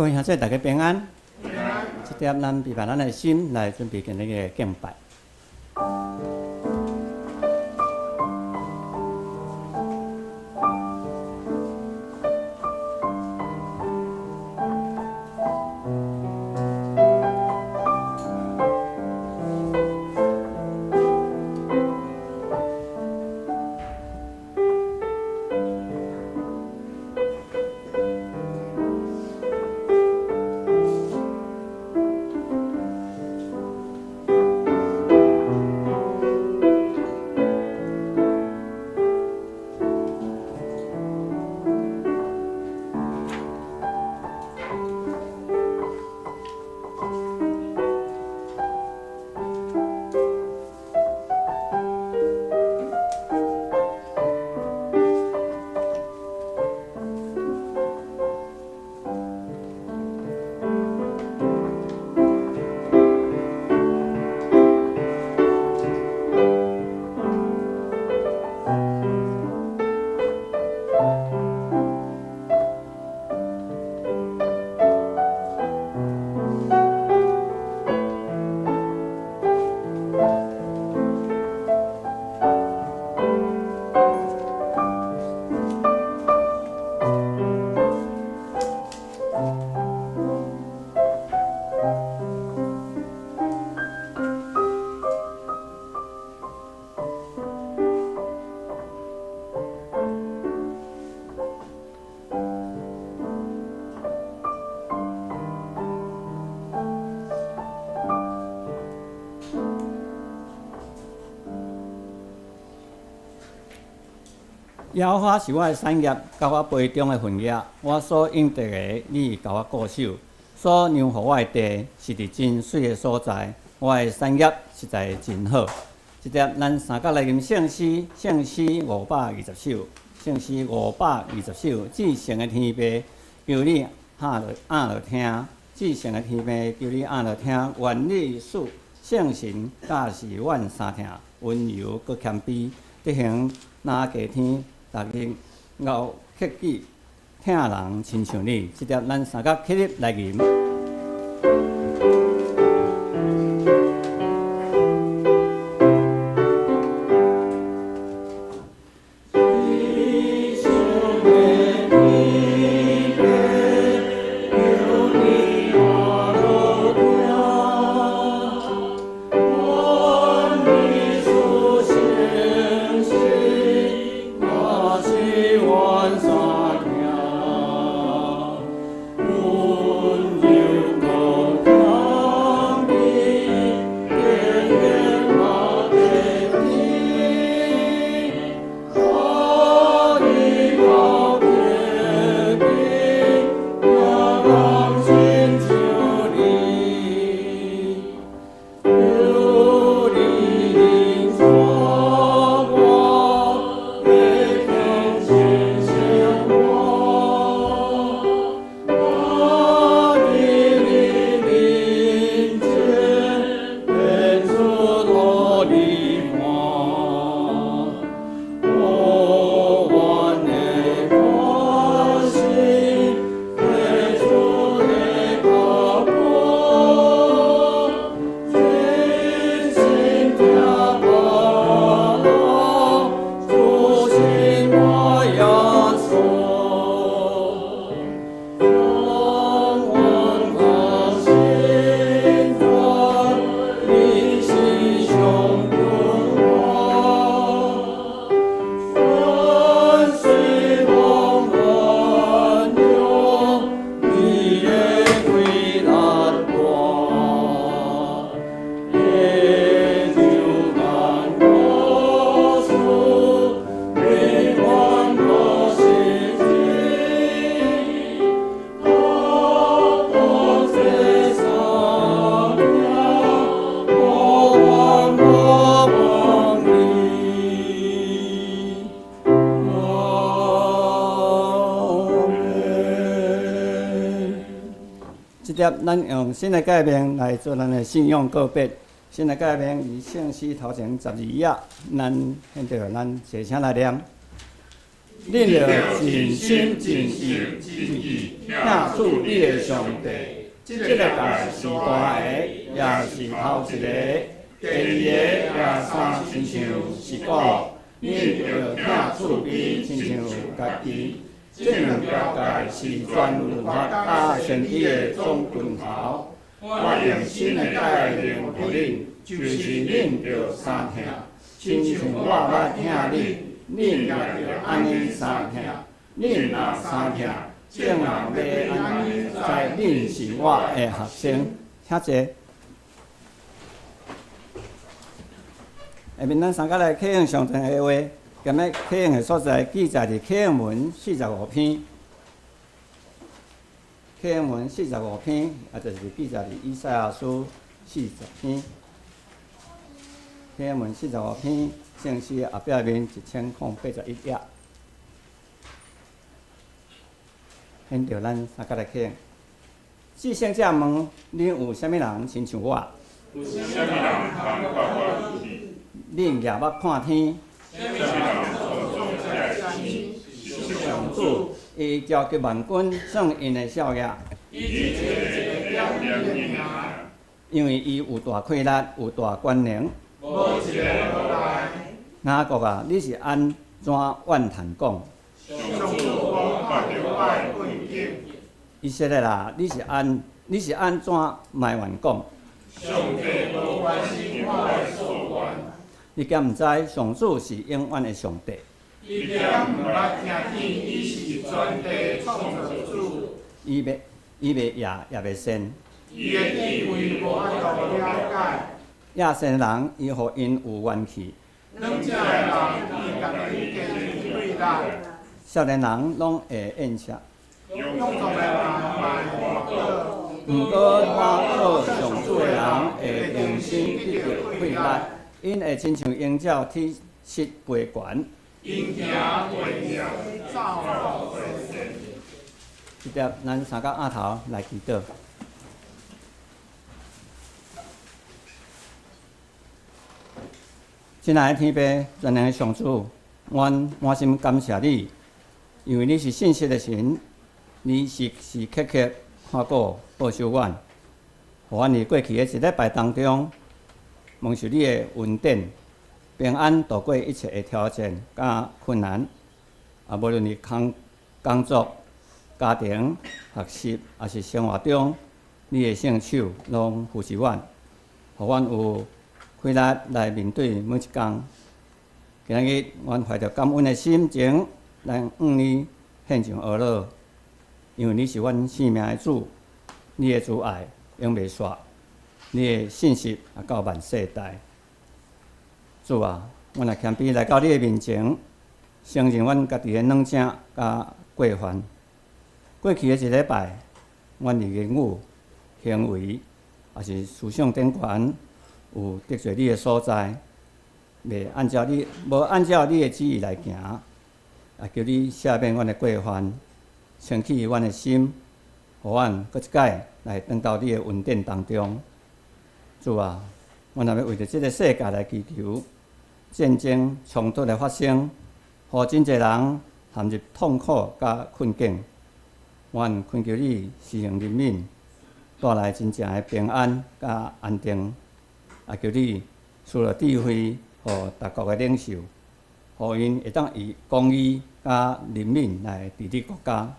各位兄弟，大家平安。平安。這點咱預備咱的心來準備今日的敬拜。耶和華是我的產業，佮我杯中的份額，我所應得的，你共我顧守；所讓予我的地，是佇真媠的所在。我的產業實在真好。這節咱三角來吟聖詩，聖詩520首，聖詩520首。至聖的天父，求你按落按落聽；至聖的天父，求你按落聽。願你賜聖神教示阮三聽，溫柔閣謙卑，德行若加添，逐日熬克己，疼人親像你。這節咱三角起立來吟。這節咱用新的誡命來做咱的信仰告別。新的誡命佇聖詩頭前12頁，咱現在予咱齊聲來念。恁著盡心盡意盡意疼主你的上帝。這個誡是大个，也是頭一個。第二个也相親像是講，恁著疼厝邊親像家己。這兩條誡是全律法佮先知的總根頭。我用新的誡命予恁，就是恁著相疼，親像我捌疼恁，恁也著按呢相疼。恁若相疼，眾人欲按呢知恁是我的學生。請坐。下面咱三個來啟用上帝的話，今日啟用的所在記載佇啟用文四十五篇。啟用文四十五篇，也就是記載佇以賽亞書四十篇。啟用文四十五篇，聖詩後壁面1081頁。現著咱三個來啟用。至聖者問：恁有啥物人親像我？有啥物人通佮我比？恁舉目看天。啥物人創造這星？是上主，伊召集萬軍，算𪜶的數額。伊一個一個點𪜶的名。因為伊有大氣力，有大權能。無一个落來。雅各啊，你是按怎怨嘆講？上主無看著我的困境。以色列啊，你是按怎埋怨講？上帝無關心我的訴願。你敢毋知上主是永遠的上帝？你敢毋捌聽見伊是全地創造主？伊袂夜也袂睡。伊的智慧無法度了解。野生人，伊予𪜶有元氣。軟弱的人，伊共𪜶加添氣力。少年人攏會厭赤。勇壯的人嘛會跌倒。毋過倚靠上主的人會重新得著氣力，𪜶會親像鷹鳥體質飛懸。𪜶行袂厭，走路袂倦。這碟咱三個阿頭來祈禱。親愛的天父，全能的上主，阮滿心感謝你，因為你是信實的神，你時時刻刻看顧保守阮，予阮佇過去的一禮拜當中，蒙受你的恩典，平安度過一切的挑戰佮困難。啊，無論是工作、家庭、學習，抑是生活中，你的聖手攏扶持阮，予阮有氣力來面對每一工。今仔日，阮懷著感恩的心情來向你獻上阿樂，因為你是阮生命的主，你的慈愛永袂煞，你的信實也到萬世代。主啊，阮也謙卑來到你的面前，承認阮家己的軟正佮過犯。過去的一禮拜，阮佇言語、行為，抑是思想頂懸，有得罪你的所在，袂按照你，無按照你的旨意來行，也求你赦免阮的過犯，清去阮的心，予阮閣一擺來轉到你的恩典當中。主啊，阮若欲為著這个世界來祈求，戰爭衝突的發生，予真濟人陷入痛苦佮困境。阮懇求你施行憐憫，帶來真正的平安佮安定。也求你賜予智慧，予各國的領袖，予𪜶會當以公義佮憐憫來治理國家，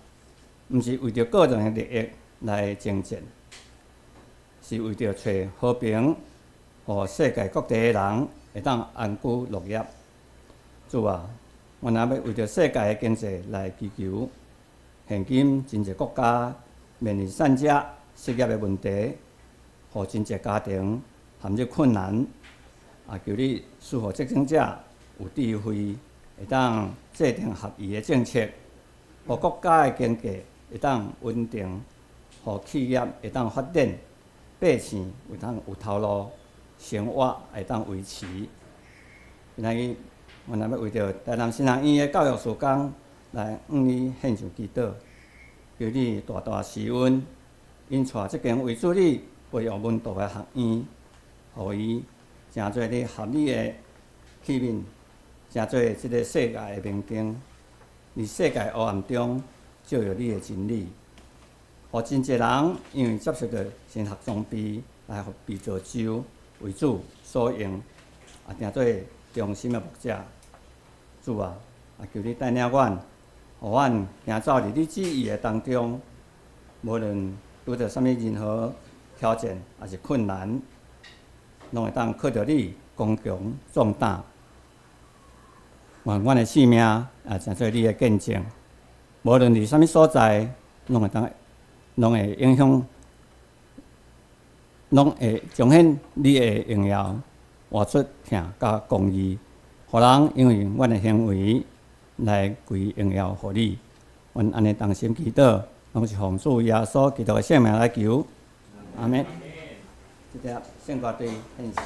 毋是為著個人的利益來爭戰，是為著揣和平，予世界各地的人會當安居樂業。主啊，阮也欲為著世界的經濟來祈求。現今真濟國家面臨散者失業的問題，予真濟家庭陷入困難。也求你賜予執政者有智慧，會當制定合宜的政策，予國家的經濟會當穩定，予企業會當發展，百姓會當有頭路，生活會當維持。今仔日，阮也欲為著台南新人院的教育事工來向你獻上祈禱，求你大大施恩，𪜶帶這間為主你培育門徒的學院，予伊成做你合你的器皿，成做這个世界的明燈。佇世界黑暗中照耀你的真理，予真濟人因為接受著神學裝備來予被造就為主所用，啊，定做忠心的牧者。主啊，啊，求你帶領阮，予阮行走佇你旨意的當中，無論拄著啥物任何挑戰，抑是困難，攏會當靠著你剛強壯膽。願阮的性命也成做你的見證，無論佇啥物所在，攏會當，攏會影響，攏會彰顯你的榮耀，活出疼佮公義，予人因為阮的行為來歸榮耀予你。阮按呢同心祈禱，攏是奉主耶穌基督的聖名來求，阿們。這個聖歌隊獻詩。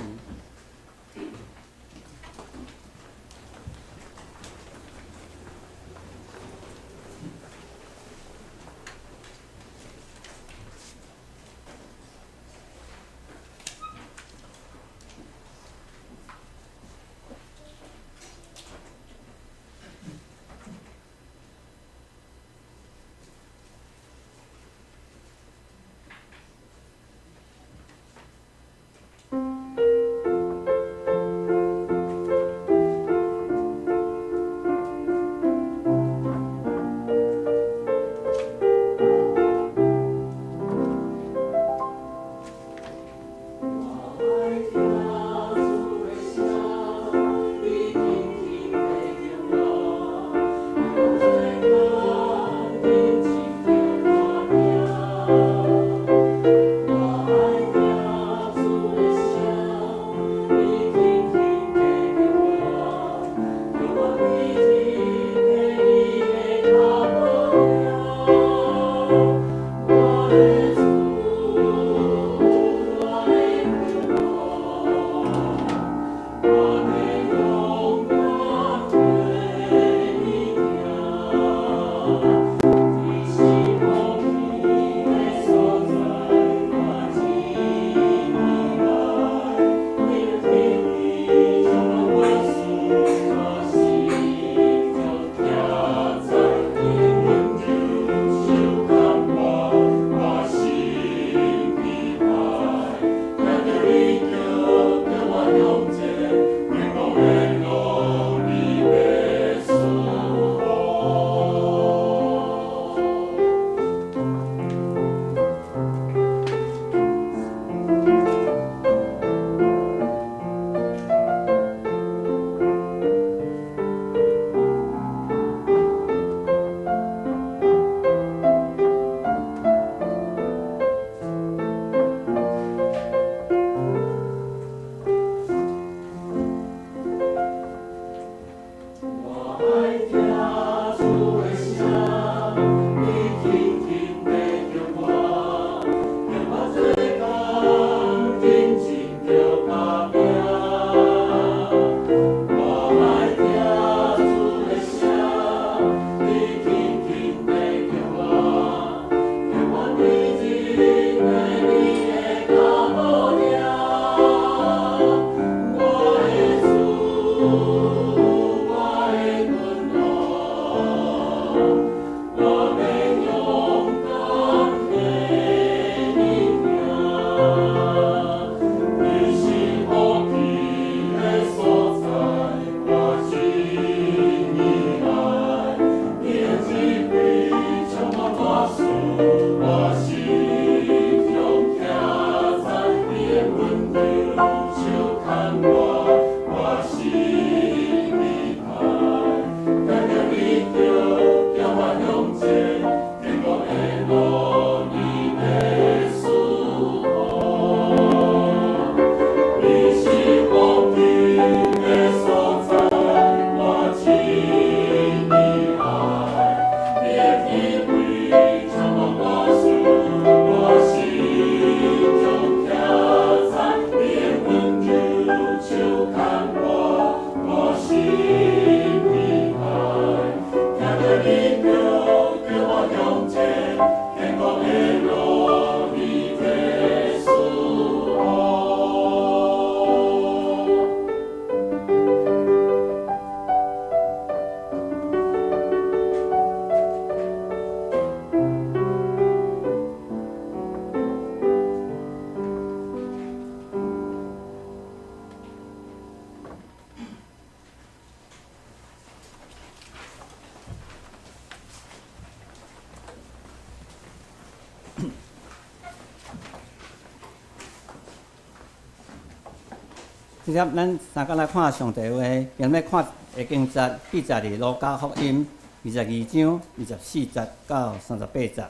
直接咱三工來看上帝話，今日看的經節記載佇路加福音22章24節到38節。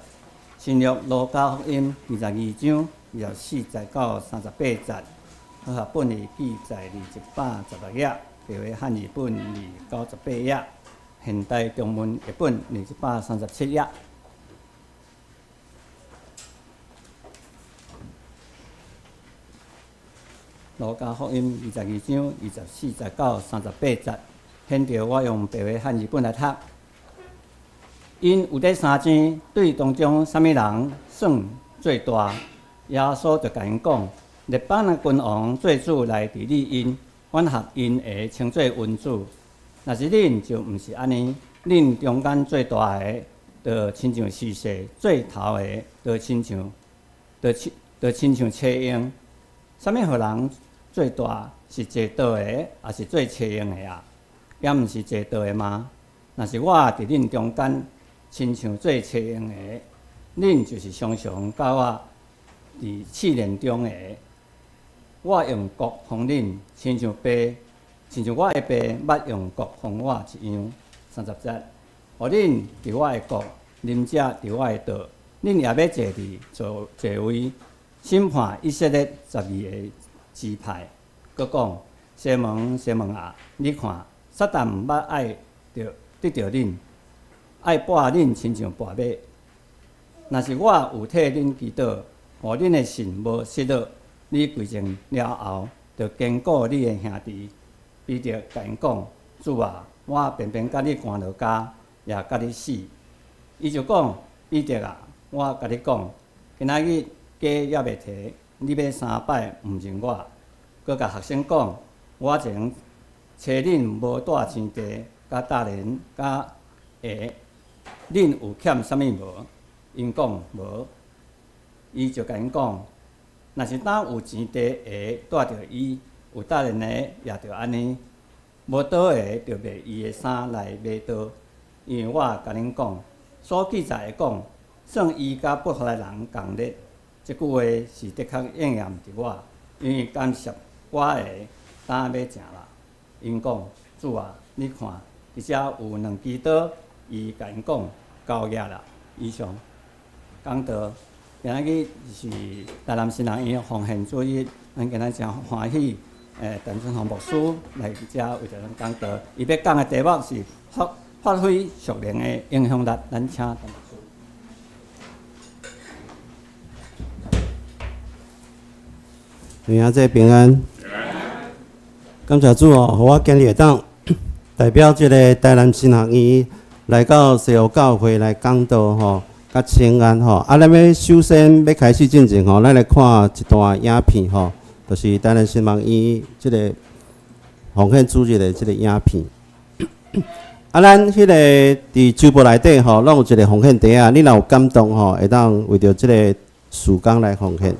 新約路加福音二十二章二十四節到三十八節，和合本裡記載佇116頁，白話漢字本佇98頁，現代中文譯本佇137頁。路加福音二十二章二十四節到三十八節，現在我用白話漢字本來讀。𪜶有咧相爭，對當中啥物人算最大？耶穌就共𪜶講：列邦的君王做主來治理𪜶，管轄𪜶的稱做恩主。若是恁就毋是按呢，恁中間最大的，就親像司祭；最頭的，就親像車嬰。啥物予人最大？是坐桌的，抑是做車嬰的啊？敢毋是坐桌的嗎？若是我佇恁中間，親像做車嬰的，恁就是常常佮我佇試煉中的。我用角封恁，親像爸，親像我的爸捌用角封我一樣。30節，予恁佇我的國，啉食佇我的桌，恁也欲坐佇座座位，審判以色列十二个支派。閣講，西門，西門啊，你看，撒旦捌愛著得著恁，愛掰恁親像掰麥。若是我有替恁祈禱，予恁的信無失落，你歸正了後，就堅固你的兄弟。彼得共𪜶講：主啊，我平平共你關落監，也共你死。伊就講：彼得啊，我共你講，今仔日雞猶未啼，你欲三擺毋認我。閣共學生講：我前揣恁無帶錢袋、佮搭連、佮鞋，恁有欠啥物無？𪜶講無。伊就共𪜶講：若是當有錢袋鞋帶著伊，有搭連的也著按呢，無刀的就賣伊的衫來買刀。因為我共恁講，所記載的講，算伊佮不法的人仝列，這句話是的確應驗佇我，因為干涉我的當欲成啦。𪜶講：主啊，你看，佇遮有兩支刀。伊共𪜶講，夠額啦。以上講道，今仔日是台南神學院奉獻主日，咱今仔誠歡喜，陳春紅牧師來遮為著咱講道。伊欲講的題目是發發揮屬靈的影響力，咱請陳牧師。弟兄姊妹平安，感謝主哦，予我今日會當代表這个台南神學院來到西湖教會來講道吼，佮請安吼。啊，咱欲首先欲開始進前吼，咱來看一段影片吼，就是台南神學院這个奉獻主日的這个影片。啊，咱彼个佇周報內底吼，攏有一个奉獻袋仔，你若有感動吼，會當為著這个事工來奉獻。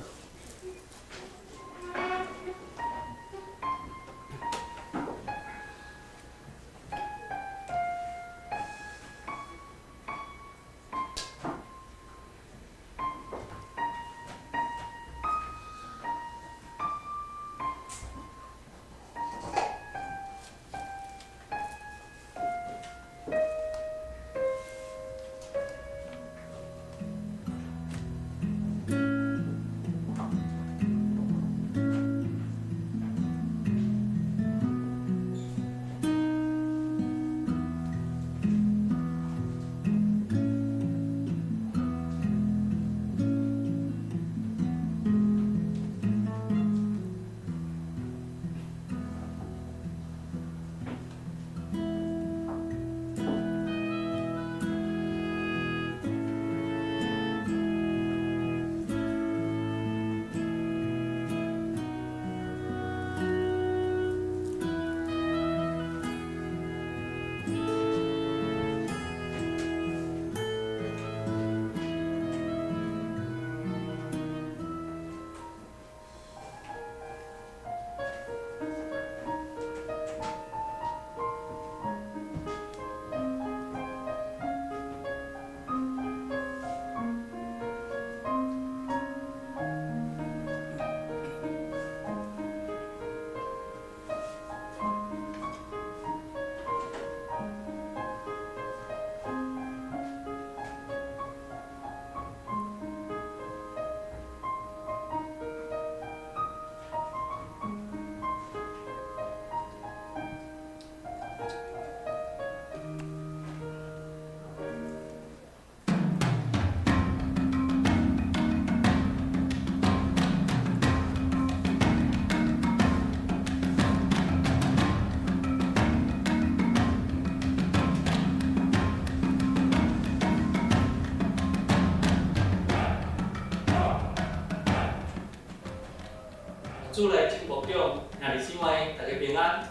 平安，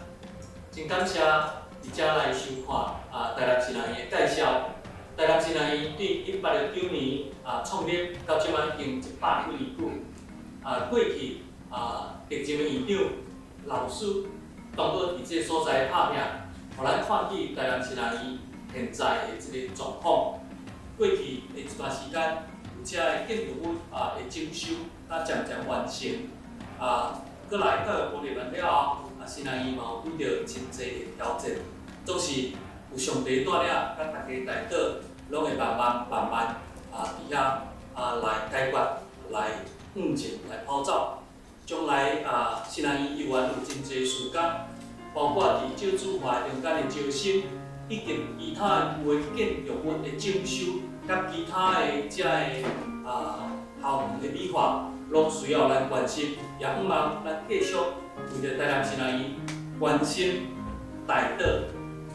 真感謝佇遮來收看台南神學院的介紹。台南神學院對1869年創立，到這擺已經100幾年久。過去歷任的院長、老師，當作佇這个所在拍拚，予咱看見台南神學院現在的這个狀況。過去的一段時間，有遮的建築物的整修，才漸漸完成。閣來教育部入來了後，神學院嘛有拄著真濟的挑戰，總是有上帝帶領，佮大家代禱，攏會慢慢慢慢佇遐來解決，來向前來跑走。將來神學院猶原有真濟事工，包括佇少子化中間的招生，以及其他的有的建築物的整修，佮其他的遮个校園的美化，攏需要咱關心，也向望咱繼續為著台南神學院關心、代禱、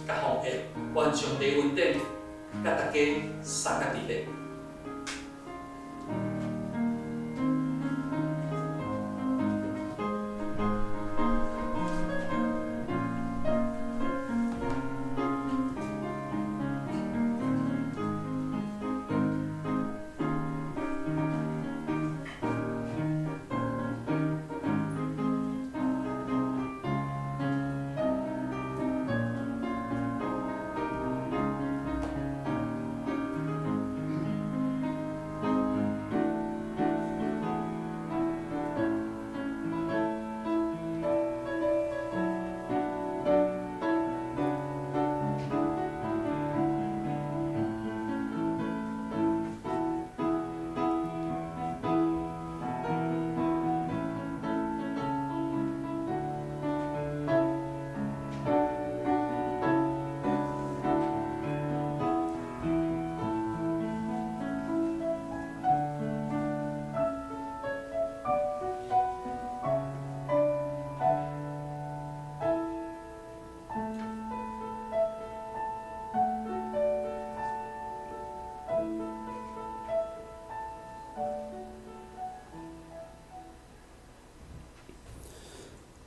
佮奉獻，願上帝恩典，佮大家相佮佇咧。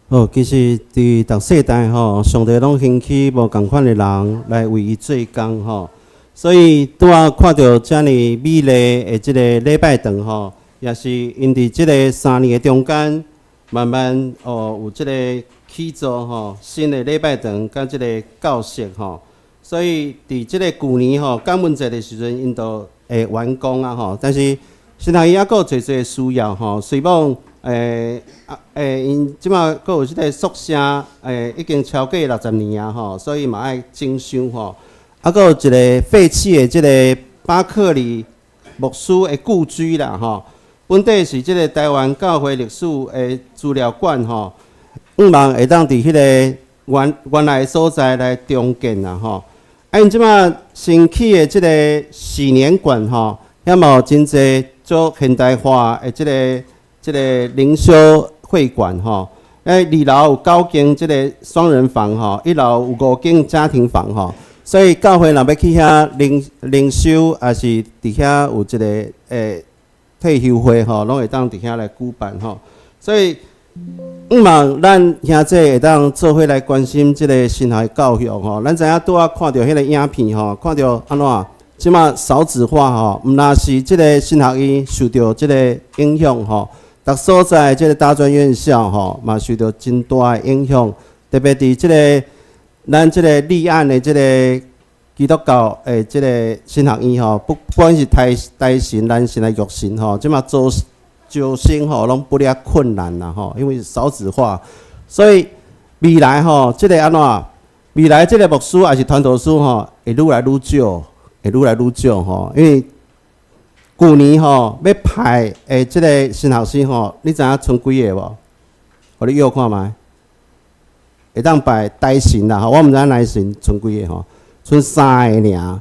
好，其實佇逐世代吼，上帝攏興起無仝款的人來為伊做工吼，所以拄仔看著遮爾美麗的這個禮拜堂吼，也是𪜶佇這个3年的中間，慢慢哦有這個起造吼新的禮拜堂佮這个教室吼，所以佇這个舊年吼感恩節的時陣，𪜶就會完工啊吼，但是神學院猶閣有濟濟需要吼，雖罔。𪜶這馬閣有這个宿舍，已經超過60年啊吼，所以嘛愛整修吼。閣有一个廢棄的這个巴克利牧師的故居啦吼，本底是這个台灣教會歷史的資料館吼，向望會當佇彼個原來的所在來重建啦吼。𪜶這馬新起的這个禧年館吼，遐嘛有真濟足現代化的這个。這个靈修會館吼，二樓有九間這个雙人房吼，一樓有五間家庭房吼，所以教會若欲去遐靈修，抑是佇遐有一个退休會吼，攏會當佇遐來舉辦吼。所以，向望咱兄弟會當做伙來關心這个神學教育吼。咱知影拄仔看著彼个影片吼，看著按怎？這馬少子化吼，毋但是這个神學院受著這个影響吼。逐所在這个大專院校吼，嘛受著真大的影響，特別佇這个咱這个立案的這个基督教的這个神學院吼，不管是台神、南神、抑玉神吼，這馬招招生吼，攏不了困難啦吼，因為少子化，所以未來吼，這个按怎？未來這个牧師抑是傳道師吼，會愈來愈少，會愈來愈少吼，因為。舊年吼欲派的這个神學生吼，你知影賰幾个無？予你約看覓，會當派台神啦吼，我毋知影南神賰幾个吼，賰三个爾。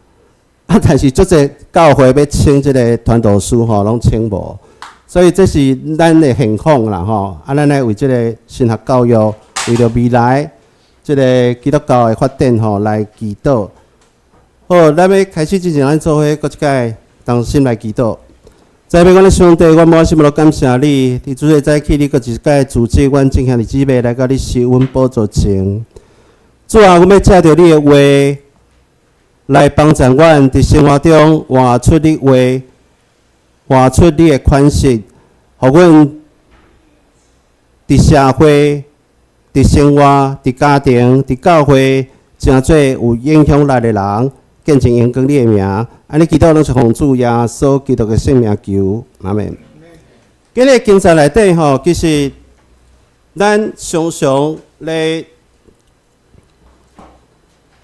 但是足濟教會欲請這个傳道師吼，攏請無，所以這是咱的現況啦吼。咱愛為這个神學教育，為著未來這个基督教的發展吼來祈禱。好，咱欲開始之前，咱做伙閣一擺。同心來祈禱，在欲阮的上帝，阮滿心來感謝你。佇主日早起，你閣一擺組織阮眾兄弟姊妹來到你施恩寶座前。主啊，阮欲藉著你的話來幫助阮佇生活中活出你話，活出你的款式，予阮佇社會、佇生活、佇家庭、佇教會，成做有影響力的人，見證榮光你的名。按呢祈禱攏是奉主耶穌基督的聖名求，阿門。今日經節內底吼，其實咱常常咧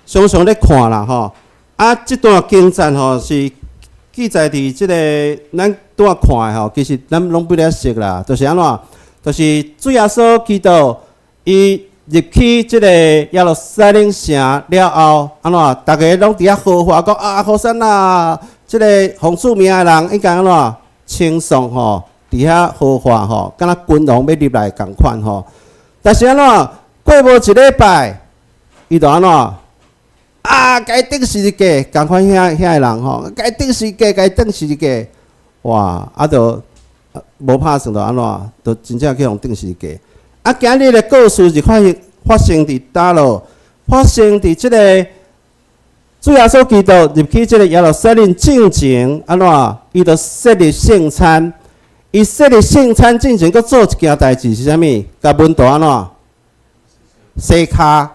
常常咧看啦吼。啊，這段經節吼是記載佇這个咱拄仔看的吼，其實咱攏不了熟啦，就是按怎？就是主耶穌基督伊入去這個耶路撒冷城了後，按怎？逐家攏佇遐呼喊講啊，和散那！這個奉主名的人應該按怎？稱頌吼，佇遐呼喊吼，敢若君王欲入來仝款吼。但是按怎？過無一禮拜，伊就按怎？啊！共伊釘十字架，仝款遐遐个人吼，共伊釘十字架，共伊釘十字架，哇！啊，就無拍算就按怎？就真正去予釘十字架。啊，今日的故事是發生佇佗落？發生佇這个主耶穌基督入去這个耶路撒冷進前，按怎？伊就設立聖餐。伊設立聖餐進前，閣做一件代誌是啥物？共門徒按怎？洗跤，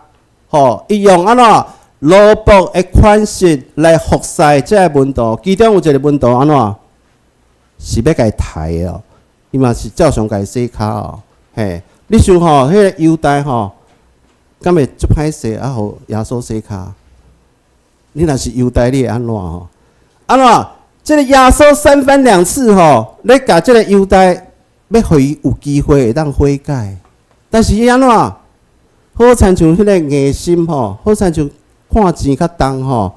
吼！伊用按怎？奴僕的款式來服侍這个門徒，其中有一个門徒按怎？是欲共伊刣的哦，伊嘛是照常共伊洗跤哦，嘿！你想吼，彼个猶大吼，敢會足歹勢啊？予耶穌洗跤？你若是猶大，你會按怎吼？按怎？這个耶穌三番兩次吼，咧共這个猶大欲予伊有機會會當悔改，但是伊按怎？好親像彼个硬心吼，好親像看錢較重吼，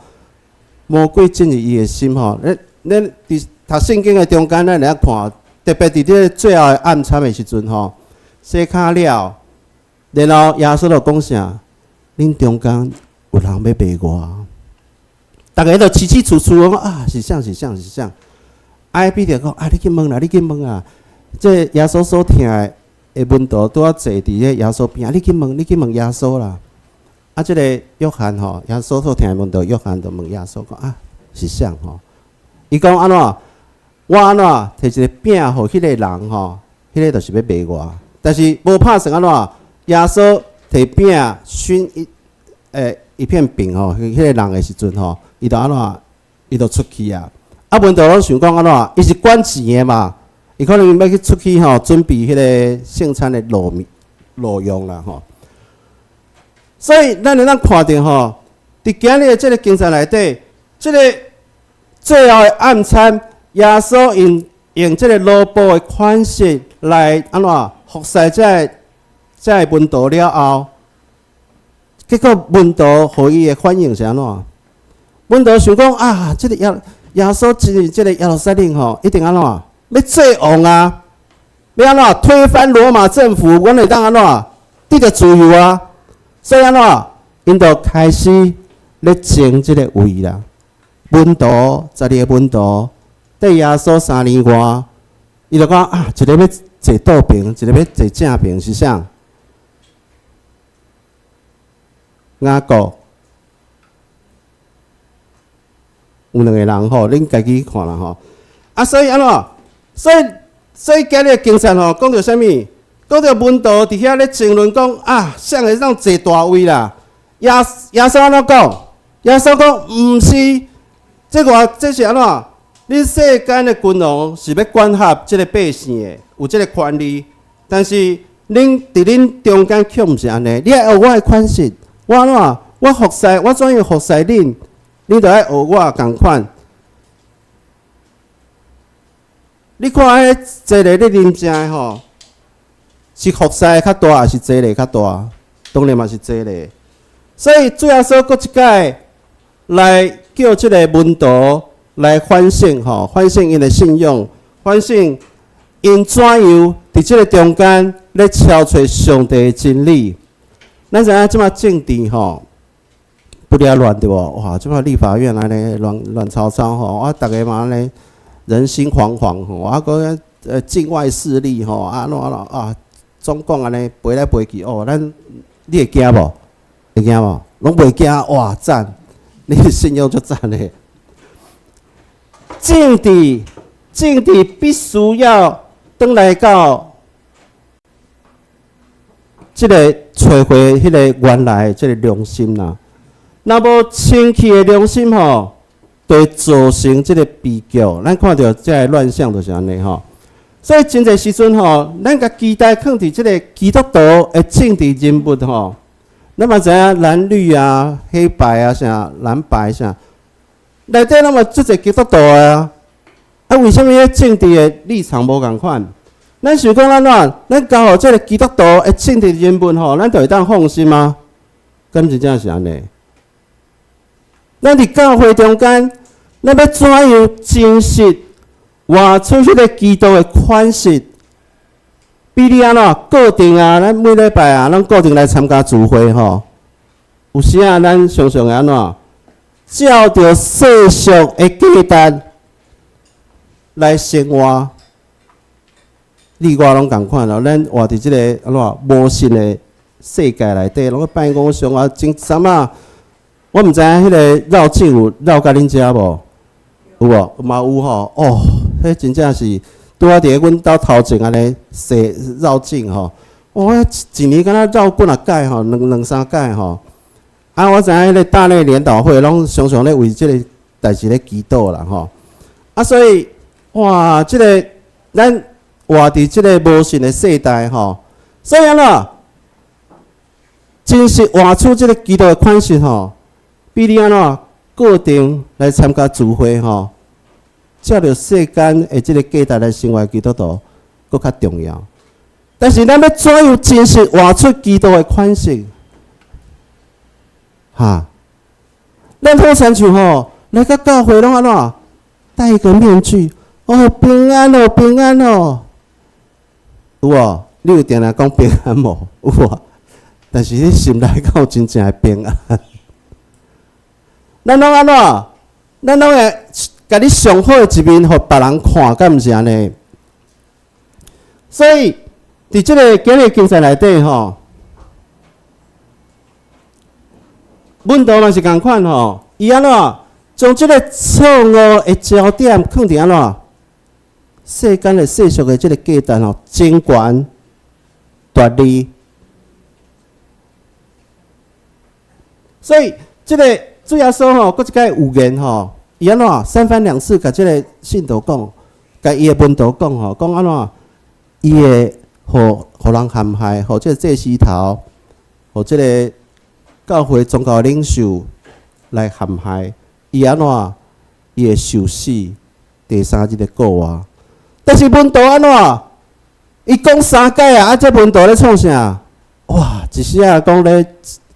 魔鬼進入伊的心吼。咱咱佇讀聖經的中間，咱會曉看，特別佇這个最後的晚餐的時陣吼，洗跤了，然後耶穌就講啥？恁中間有人欲賣我，逐家都起起厝厝講啊，是啥是啥是啥？啊，彼得講啊，你去問啦，你去問啊。這耶穌所疼的的門徒拄仔坐佇咧耶穌邊，你去問，你去問耶穌啦。啊，這个約翰吼，耶穌所疼的門徒約翰就問耶穌講啊，是啥吼？伊講按怎？我按怎提一個餅予彼個人吼，彼个就是欲賣我。但是無拍算按怎？耶穌提餅熏一一片餅吼，彼个人的時陣吼，伊就按怎？伊就出去啊。啊，門徒攏想講按怎？伊是管錢的嘛，伊可能欲去出去吼，準備彼个聖餐的路用啦吼。所以咱會當看著吼，佇今日的這个經節內底，這个最後的晚餐，耶穌用用這个奴僕的款式來按怎服侍這个這个門徒了後，結果門徒予伊的反應是按怎？門徒想講啊，這个耶耶穌進入這个耶路撒冷吼，一定按怎？欲做王啊！欲按怎推翻羅馬政府？阮會當按怎得著自由啊？所以按怎？𪜶就開始咧爭這个位啦。門徒十二个門徒綴耶穌3年外，伊就講啊，一個欲坐倒爿，一個欲坐正爿，是啥？雅各有兩個人吼，恁家己看啦吼。啊，所以按怎？所以所以今日經節吼，講著啥物？講著門徒佇遐咧爭論講啊，誰會當坐大位啦？耶耶穌按怎講？耶穌講毋是，這个這是按怎？恁世間的君王是欲管轄這个百姓的，有這个權利。但是恁佇恁中間卻毋是按呢，你愛學我的款式，我按怎？我服侍，我怎樣服侍恁，恁就愛學我仝款。你看彼坐咧咧啉食的吼，是服侍的較大，抑是坐咧較大？當然嘛是坐咧。所以主耶穌閣一擺來叫這个門徒來反省吼，反省𪜶的信仰，反省𪜶怎樣佇這个中間咧超揣上帝的真理。咱知影這馬政治吼不了亂對無？哇，這馬立法院按呢亂亂糟糟吼，啊，逐个嘛按呢，人心惶惶吼，啊，閣境外勢力吼，啊，怎按怎啊，中共按呢飛來飛去哦，咱你會驚無？會驚無？攏袂驚，哇，讚！你信仰足讚的。政治，政治必須要轉來到這个揣回彼个原來這个良心啦。若無清氣的良心吼，就會造成這个悲劇。咱看著這个亂象就是按呢吼。所以真濟時陣吼，咱共期待囥佇這个基督徒的政治人物吼，咱嘛知影藍綠啊、黑白啊啥、藍白啥，內底攏嘛足濟基督徒啊。啊，為啥物彼政治的立場無仝款？咱想講按怎？咱交予這个基督徒的政治人物吼，咱就會當放心嗎？敢真正是按呢？咱佇教會中間，咱欲怎樣真實活出彼个基督的款式？比你按怎固定啊？咱每禮拜啊，攏固定來參加聚會吼。有時啊，咱常常會按怎？照著世俗的價值來生活。你我攏仝款咯，咱活佇這个按怎無信的世界內底，攏拜偶像啊，真啥啊？我毋知影彼个繞境有繞到恁遮無？有無？嘛有吼。哦，彼真正是拄仔佇阮兜頭前按呢踅繞境吼。哦，一年敢若繞幾若擺吼，兩三擺吼。啊，我知影彼个大內聯禱會攏常常咧為這个代誌咧祈禱啦吼。啊，所以哇，這个咱活佇這个無信的世代吼，所以按怎真實活出這个基督的款式吼，比你按怎固定來參加聚會吼，照著世間的這个價值來生活基督徒，閣較重要。但是咱欲怎樣真實活出基督的款式？哈，咱好親像吼，來到教會攏按怎戴一個面具？哦，平安哦，平安哦，有無？你有定定講平安無？有無？但是你心內敢有真正的平安？咱攏按怎？咱攏會共你上好的一面，予別人看，敢毋是按呢？所以，佇這个今日經節內底吼，門徒嘛是仝款吼，伊按怎將這个錯誤的焦點囥佇按怎？世間的世俗的這个價值吼，爭權奪利，所以這个主耶穌吼，閣一擺預言吼，伊按怎三番兩次共這个信徒講，共伊的門徒講吼，講按怎，伊會予人陷害，予這个祭司頭，予這个教會宗教領袖來陷害，伊按怎，伊會受死，第三日會復活。但是門徒按怎？伊講三擺啊！啊，這門徒咧創啥？哇！一時仔講咧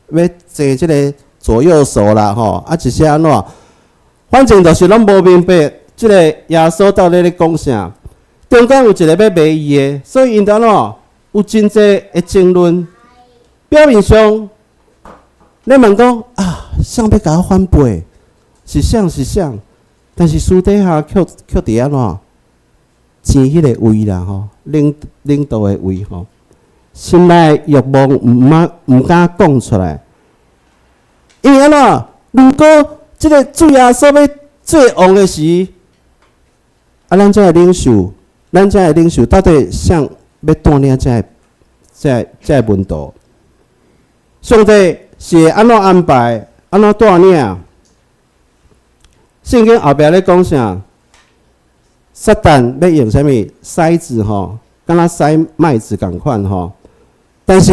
欲爭這个左右手啦，吼！啊，一時按怎？反正就是攏無明白，這个耶穌到底咧講啥？中間有一個欲賣伊的，所以𪜶按怎？有真濟的爭論。表面上，咧問講啊，誰欲共我反背？是誰是誰？但是私底下卻佇按怎？爭彼个位啦吼，領導的位吼，心內欲望毋敢講出來，因為按怎？如果這个主耶穌欲做王的時，啊，咱遮的領袖到底誰欲帶領這个門徒？上帝是會按怎安排？按怎帶領？聖經後壁咧講啥？撒旦欲用啥物篩子吼，敢若篩麥子仝款吼。但是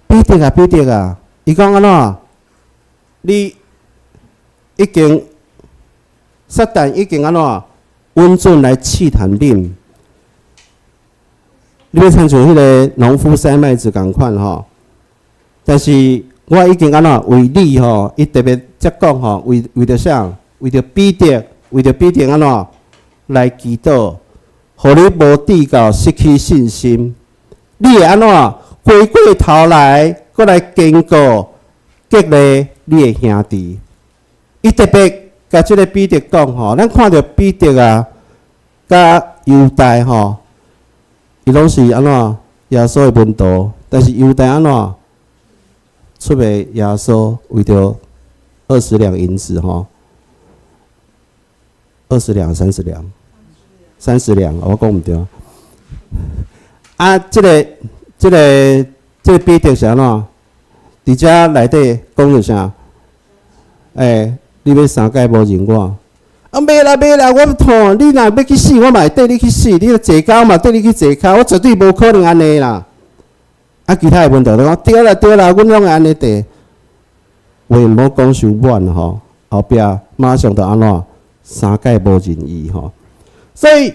彼得啊，彼得啊，伊講按怎？你已經撒旦已經按怎？允准來試探恁。你欲親像彼个農夫篩麥子仝款吼。但是我已經按怎為你吼？伊特別才講吼，為著啥？為著彼得，為著彼得按怎？來祈禱，予你無致到失去信心。你會按怎回過頭來，閣來堅固激勵你的兄弟？伊特別共這个彼得講吼，咱看著彼得啊，佮猶大吼，伊攏是按怎耶穌的門徒，但是猶大按怎出賣耶穌，為著20兩銀子吼，20兩30兩，三十兩，我講毋對。啊，這個彼得是按怎？佇遮內底講著啥？欸，你欲三擺無認我？啊，袂啦袂啦，我痛！你若欲去死，我嘛會綴你去死；你若坐監，我嘛綴你去坐監。我絕對無可能按呢啦！啊，其他的門徒就講對啦對啦，阮攏會按呢綴。話毋好講傷滿吼，後壁馬上就按怎三擺無認伊吼。所以，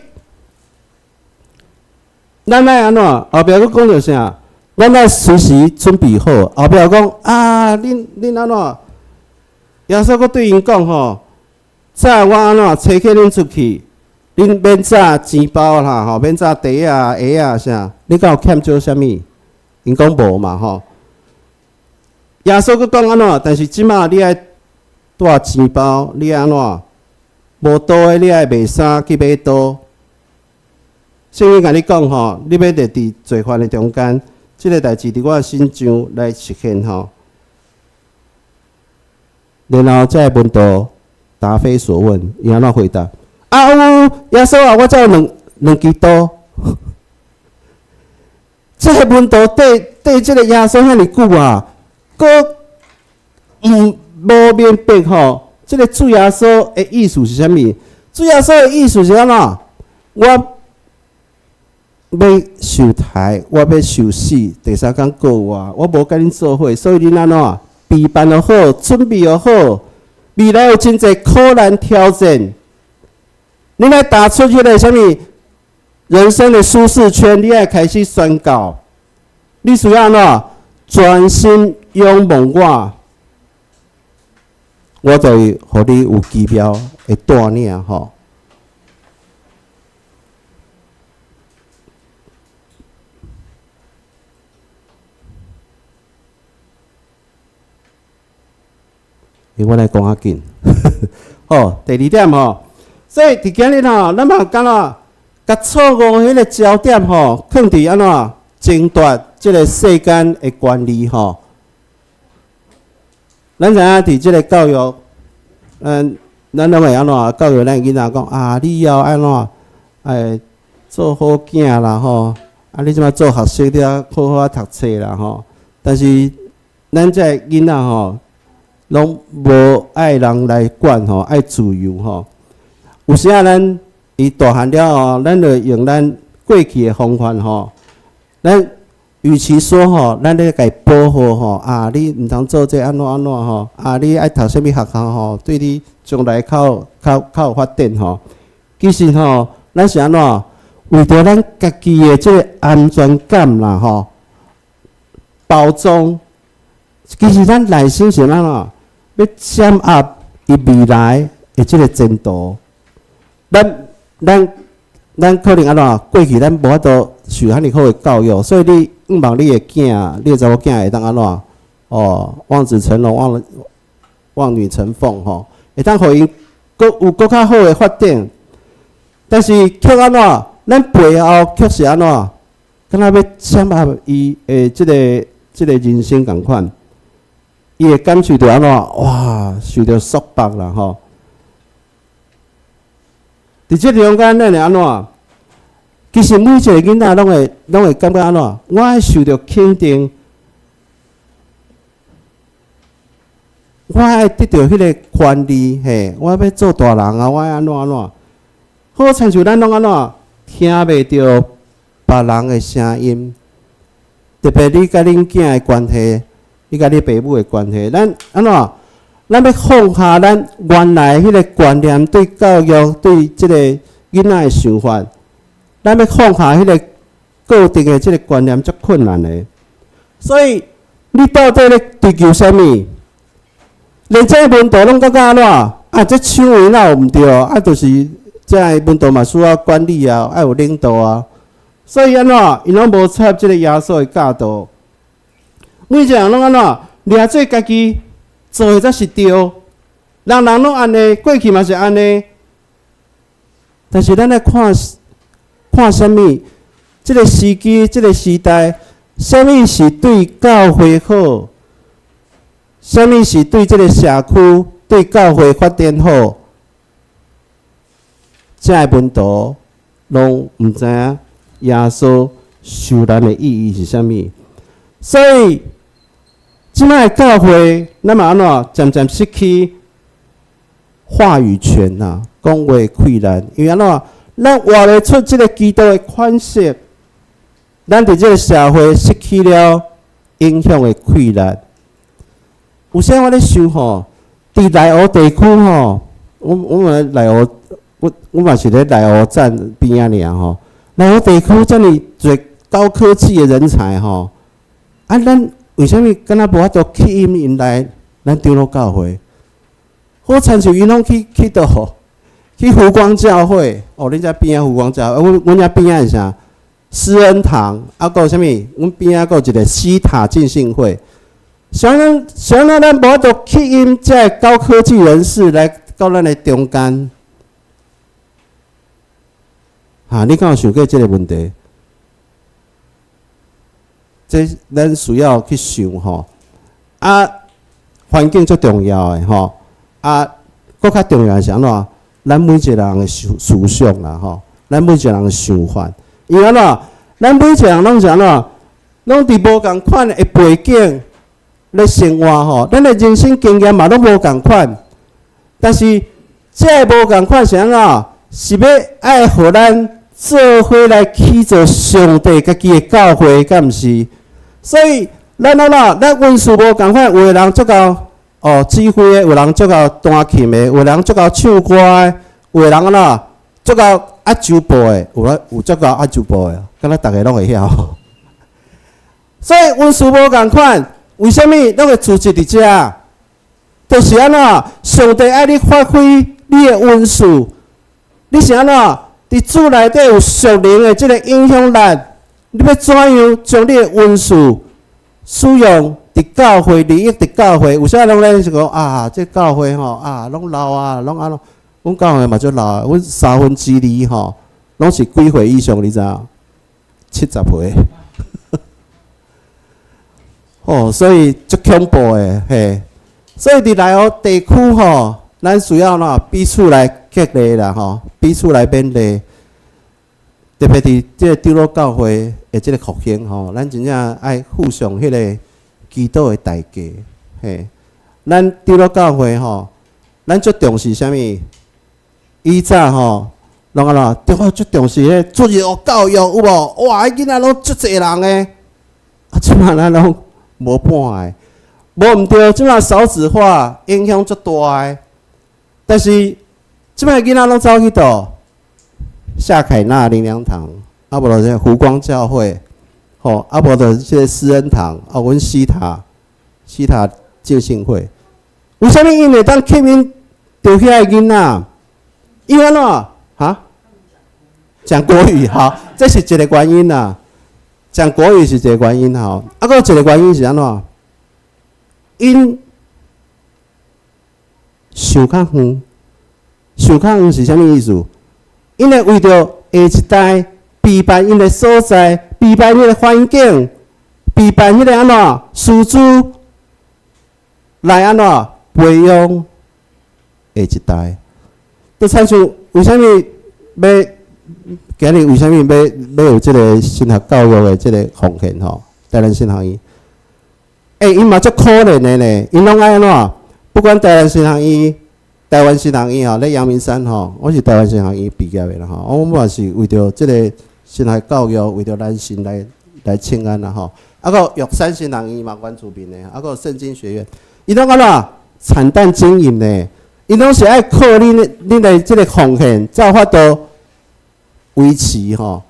咱愛按怎？後壁閣講著啥？咱愛隨時準備好。後壁講啊，恁按怎？耶穌閣對𪜶講吼。早我按怎差遣恁出去，恁免紮錢包啦，吼，免紮袋仔、鞋仔啥，你敢有欠少啥物？𪜶講無嘛，吼。耶穌閣講按怎？但是這馬你愛帶錢包，你愛按怎？無刀的你愛賣衫去買刀。聖經共你講吼，你欲佇佇罪犯的中間，這个代誌佇我身上來實現吼。然後這個門徒答非所問，伊按怎回答？啊有，耶穌啊，我才有兩支刀。這个門徒綴綴這个耶穌遐爾久啊，閣毋無明白吼，這个主耶穌的意思是啥物？主耶穌的意思是按怎？我欲受刣，我欲受死，第三工復活，我無佮恁做伙，所以恁按怎備辦予好，準備予好。未來有真濟苦難挑戰，你愛踏出彼个啥物人生的舒適圈，你愛開始宣告，你需要按怎專心仰望我，我就會予你有奇妙的帶領吼。我來講較緊，好，第二點吼，所以佇今日吼，咱嘛敢若共錯誤彼个焦點吼，囥佇按怎爭奪這个世間的權利吼。咱知影佇這个教育，咱攏會按怎教育咱囡仔講啊，你以後按怎愛做好囝啦吼，啊，你這擺做學生，你愛好好仔讀冊啦吼。但是咱這个囡仔吼，攏無愛人來管吼，愛自由吼。有時仔咱伊大漢了後，咱就用咱過去的方法吼。咱與其說吼，咱咧共伊保護吼，啊，你毋通做這按怎按怎吼，啊，你愛讀啥物學校吼，對你將來較較較有發展吼。其實吼，咱是按怎？為著咱家己的這个安全感啦吼，包裝。其實咱內心是按怎？欲掌握伊未來的這个前途，咱可能按怎？過去咱無法度受遐爾好的教育，所以你向望你的囝，你的查某囝會當按怎？哦，望子成龍，望女成鳳吼，會當予𪜶閣有閣較好的發展。但是卻按怎？咱背後卻是按怎？敢若欲掌握伊的這个人生仝款。伊會感受著按怎？哇，受著束縛啦吼！佇這中間，咱會按怎？其實每一个囡仔攏會感覺按怎？我愛受著肯定，我愛得著彼个權利，嘿，我欲做大人啊！我愛按怎按怎？好親像咱攏按怎？聽袂著別人的聲音，特別你佮恁囝的關係。你佮你爸母的關係，咱按怎？咱欲放下咱原來彼个觀念，對教育、對這个囡仔的想法，咱欲放下彼个固定的這个觀念，足困難的。所以，你到底咧追求啥物？連這个門徒攏感覺按怎？啊，這搶的哪有毋對？啊，就是這个門徒嘛需要管理啊，愛有領導啊。所以按怎？𪜶攏無插這个耶穌的教導。每一個人攏按怎？掠做家己做的才是對，人人攏按呢，過去嘛是按呢。但是咱來看看啥物？這个時機，這个時代，啥物是對教會好？啥物是對這个社區、對教會發展好？這个門徒攏毋知影耶穌受難的意義是啥物，所以這擺的教會，咱嘛按怎漸漸失去話語權啦，講話困難，因為按怎？咱活袂出這个基督的款式，咱佇這个社會失去了影響的氣力。有時我咧想吼，佇內湖地區吼，我們內湖，我嘛是咧內湖站邊仔爾吼。內湖地區遮爾濟高科技的人才吼，啊，咱為啥物敢若無法度吸引𪜶來咱長老教會？好親像𪜶攏去佗？去湖光教會哦，恁遮邊仔湖光教會，阮遮邊仔是啥？施恩堂，啊，閣有啥物？阮邊仔閣有一個西塔浸信會。啥咱啥咱咱無法度吸引這个高科技人士來到咱的中間？哈，你敢有想過這个問題？這咱需要去想吼。啊，環境足重要的吼。啊，閣較重要的是按怎？咱每一個人的思想啦吼，咱每一個人的想法，因為按怎？咱每一個人攏是按怎？攏佇無仝款的背景咧生活吼，咱的人生經驗嘛攏無仝款。但是這个無仝款是按怎？是欲愛予咱做伙來起造上帝家己的教會，敢毋是？所以咱按怎？咱恩賜無仝款，有的人足夠哦指揮的，有人足夠彈琴的，有人足夠唱歌的，有的人按怎足夠壓周報的，有咧有足夠壓周報的，敢若逐个攏會曉。所以恩賜無仝款，為啥物攏會聚集佇遮？就是按怎？上帝愛你發揮你的恩賜，你是按怎？佇主內底有屬靈的這个影響力，你欲怎樣將你的恩賜使用佇教會，利益佇教會？有啥攏咧是講啊？這教會吼啊，攏老啊，攏按怎？阮教會嘛足老啊，阮2/3吼，攏是幾歲以上，你知影？70歲。哦，所以足恐怖的嘿。所以佇內湖地區吼，咱需要哪彼此來激勵啦吼，彼此來勉勵。特別佇這个長老教會的這个復興吼，咱真正愛付上彼个祈禱的代價。嘿，咱長老教會吼，咱足重視啥物？以早吼，攏按怎？對我足重視彼主日學教育有無？哇！彼囡仔攏足濟人的，啊，這擺咱攏無半个，無毋對，這擺少子化影響足大的。但是這擺囡仔攏走去佗？夏凱納靈糧堂，啊無就是湖光教會，吼，啊無就是這个施恩堂，啊，阮西塔西塔浸信會。為啥物𪜶會當吸引著遐个囡仔？因為按怎？哈？講國語，好，這是一个原因啦。講國語是一个原因吼，啊，閣有一个原因是按怎？𪜶想較遠，想較遠是啥物意思？𪜶會為著下一代備辦𪜶的所在，備辦彼个環境，備辦彼个按怎師資來按怎培養下一代。就親像為啥物欲今日為啥物欲有這个神學教育的這个奉獻吼？台南神學院，欸，𪜶嘛足可憐的呢，𪜶攏愛按怎？不管台南神學院、台灣神學院吼，咧陽明山吼，我是台灣神學院畢業的啦吼。我嘛是為著這个神學教育，為著咱神來請安啦吼。啊，閣有玉山神學院嘛，原住民的，啊，閣有聖經學院，𪜶攏按怎慘淡經營呢？𪜶攏是愛靠恁的這个奉獻，才有法度維持吼。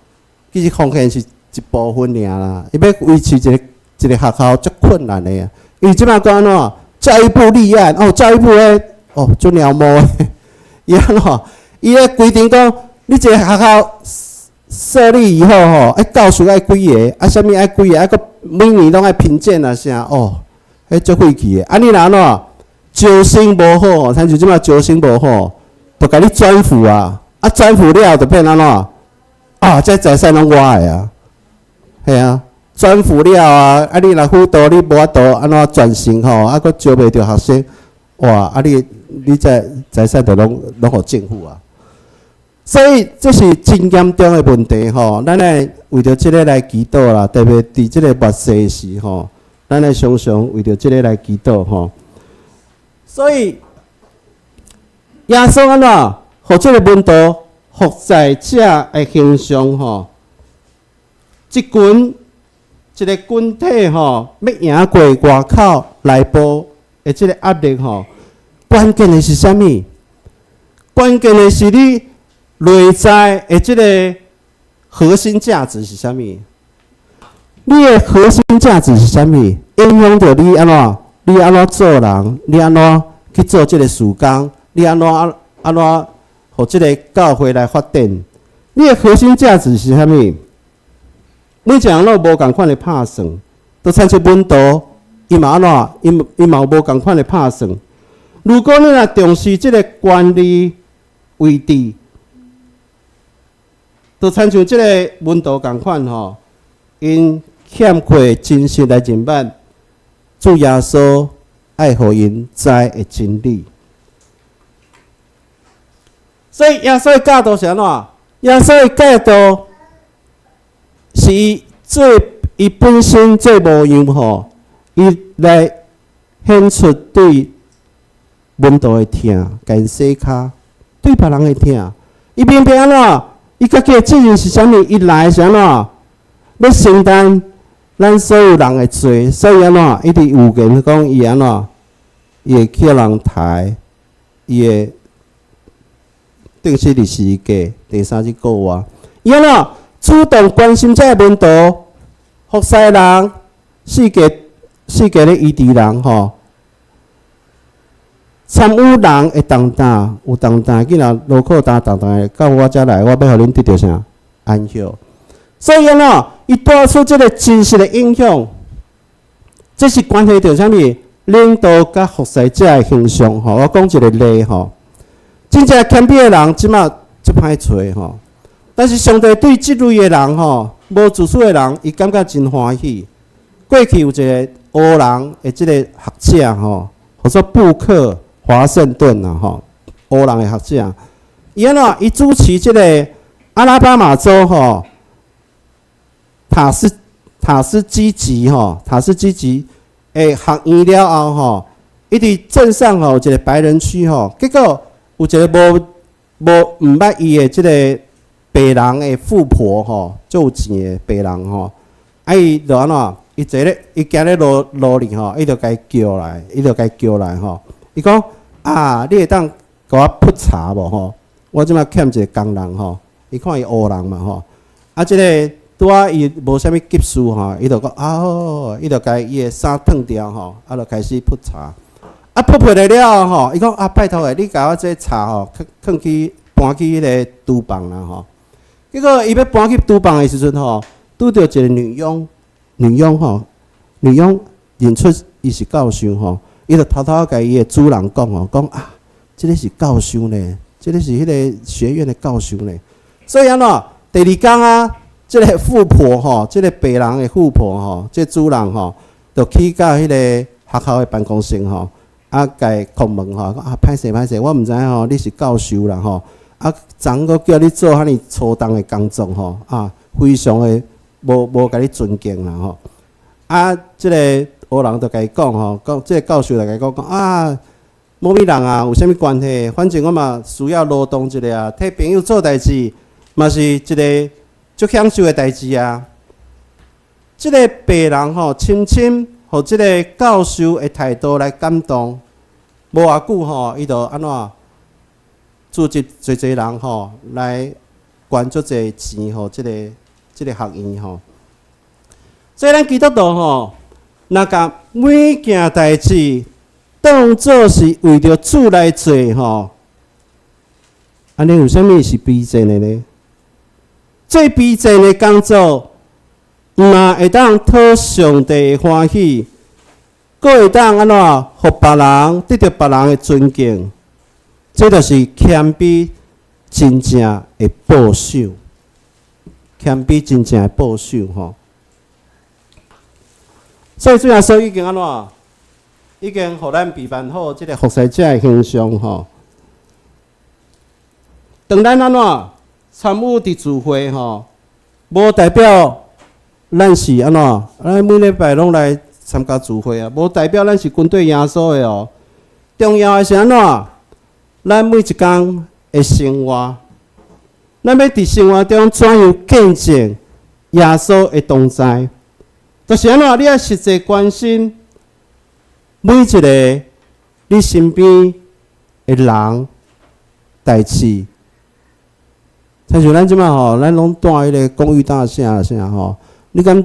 其實奉獻是一部分爾啦，伊欲維持一個學校足困難的啊。因為這擺講按怎？教育部立案哦，教育部咧哦，足鳥毛的，伊按怎？伊咧規定講，你這个學校設立以後吼，愛教師愛幾个，啊，啥物愛幾個，啊，閣每年攏愛評鑑啊啥哦，彼足費氣的。啊，你若按怎？招生無好，親像這擺招生無好，就共你轉輔啊。啊，轉付了就變按怎？啊，這財產攏我的啊，嘿啊，轉付了啊，啊你若輔導你無法度按怎傳承吼，啊閣招袂著學生，哇，啊你這財產就攏攏予政府啊。所以這是真嚴重的問題吼，咱愛為著這个來祈禱啦，特別佇這个末世時吼，咱愛常常為著這个來祈禱吼。所以耶穌按怎，予這个門徒服侍者的形象吼，一群一个群體吼，欲贏過外口內部的這个壓力吼，關鍵的是啥物？關鍵的是你內在的這个核心價值是啥物？你的核心價值是啥物？影響著你按怎？你按怎做人？你按怎去做這个事工？你按怎按怎予這个教會來發展？你的核心價值是啥物？每一個人攏有無仝款的拍算，都親像門徒，伊嘛按怎？伊伊嘛有無仝款的拍算。如果你若重視這个權力位置，就親像這个門徒仝款吼，𪜶欠缺真實來認捌主耶穌愛予𪜶知的真理。所以耶穌的教導是按怎？耶穌的教導是伊做伊本身做模樣吼，伊來顯出對門徒的疼，共𪜶洗跤，對別人的疼。伊明白按怎？伊家己的責任是啥物？伊來是按怎？欲承擔咱所有人的罪，所以按怎？伊佇預言講伊按怎？伊會去予人刣，伊會釘死佇十字架，第三日復活。伊按怎？主動關心這个門徒、服侍人、四界四界咧醫治人吼，參與人的重擔，有重擔，囡仔勞苦擔重擔的，到我遮來，我欲予恁得著啥安息。所以按怎？伊帶出這个真實的影響，這是關係著啥物？領導佮服侍者的形象吼。我講一个例吼，真正謙卑的人，這馬足歹揣吼。但是上帝對這類的人吼，無自私的人，伊感覺真歡喜。過去有一个黑人的這个學者吼，號做布克華盛頓啊吼，黑人的學者，伊按怎？伊主持這个阿拉巴馬州吼，塔斯基吉吼，塔斯基吉的學院了後吼，伊佇鎮上吼有一个白人區吼，結果有一个無無毋捌伊的這个白人的富婆吼，足有錢的白人吼，啊伊就按怎？伊坐咧，伊行咧路路裡吼，伊就共伊叫來，伊就共伊叫來吼。伊講啊，你會當共我潑茶無吼？我這馬欠一个工人吼，伊看伊烏人嘛吼，啊這个拄仔伊無啥物急事吼，伊就講啊好，伊就共伊的衫脫掉吼，啊就開始潑茶。啊潑潑了後吼，伊講啊拜託的，你共我這茶吼，囥囥去搬去彼个廚房啦吼。結果伊欲搬去廚房的時陣吼，拄著一个女傭，女傭吼，女傭認出伊是教授吼，伊就偷偷共伊的主人講吼，講啊，這个是教授呢，這个是彼个學院的教授呢。所以按怎？第二工啊，這个富婆吼，這个白人的富婆吼，這個主人吼，就去到彼个學校的辦公室吼，啊，共伊叩門吼，講啊歹勢歹勢，我毋知影吼，你是教授啦吼，啊，昨閣叫你做遐爾粗重的工作吼，啊，非常的無無共你尊敬啦吼。啊，這个黑人就共伊講吼，講這个教授就共伊講講啊，無物人啊，有啥物關係？反正我嘛需要勞動一下啊，替朋友做代誌，嘛是一个足享受的代誌啊。這个白人吼，深深予這个教授的態度來感動，無偌久吼，伊就按怎組織濟濟人吼來捐足濟錢予這个這个學院吼。所以咱基督徒吼，若共每件代誌當做是為著主來做吼，按呢有啥物是卑賤的呢？最卑賤的工作，毋但會當討上帝的歡喜，閣會當按怎，予別人得著別人的尊敬，這就是謙卑真正會保守，謙卑真正會保守吼。所以主耶穌已經按怎？已經予咱備辦好這个服侍者的形象吼。當咱按怎參與佇聚會吼，無代表咱是按怎？咱每禮拜攏來參加聚會啊，無代表咱是跟綴耶穌的哦。重要的是按怎？咱每一工的生活，咱欲佇生活中怎樣見證耶穌的同在？就是按怎？你愛實際關心每一个你身邊的人、代誌。親像咱這擺吼，咱攏住彼个公寓大廈啥吼？你敢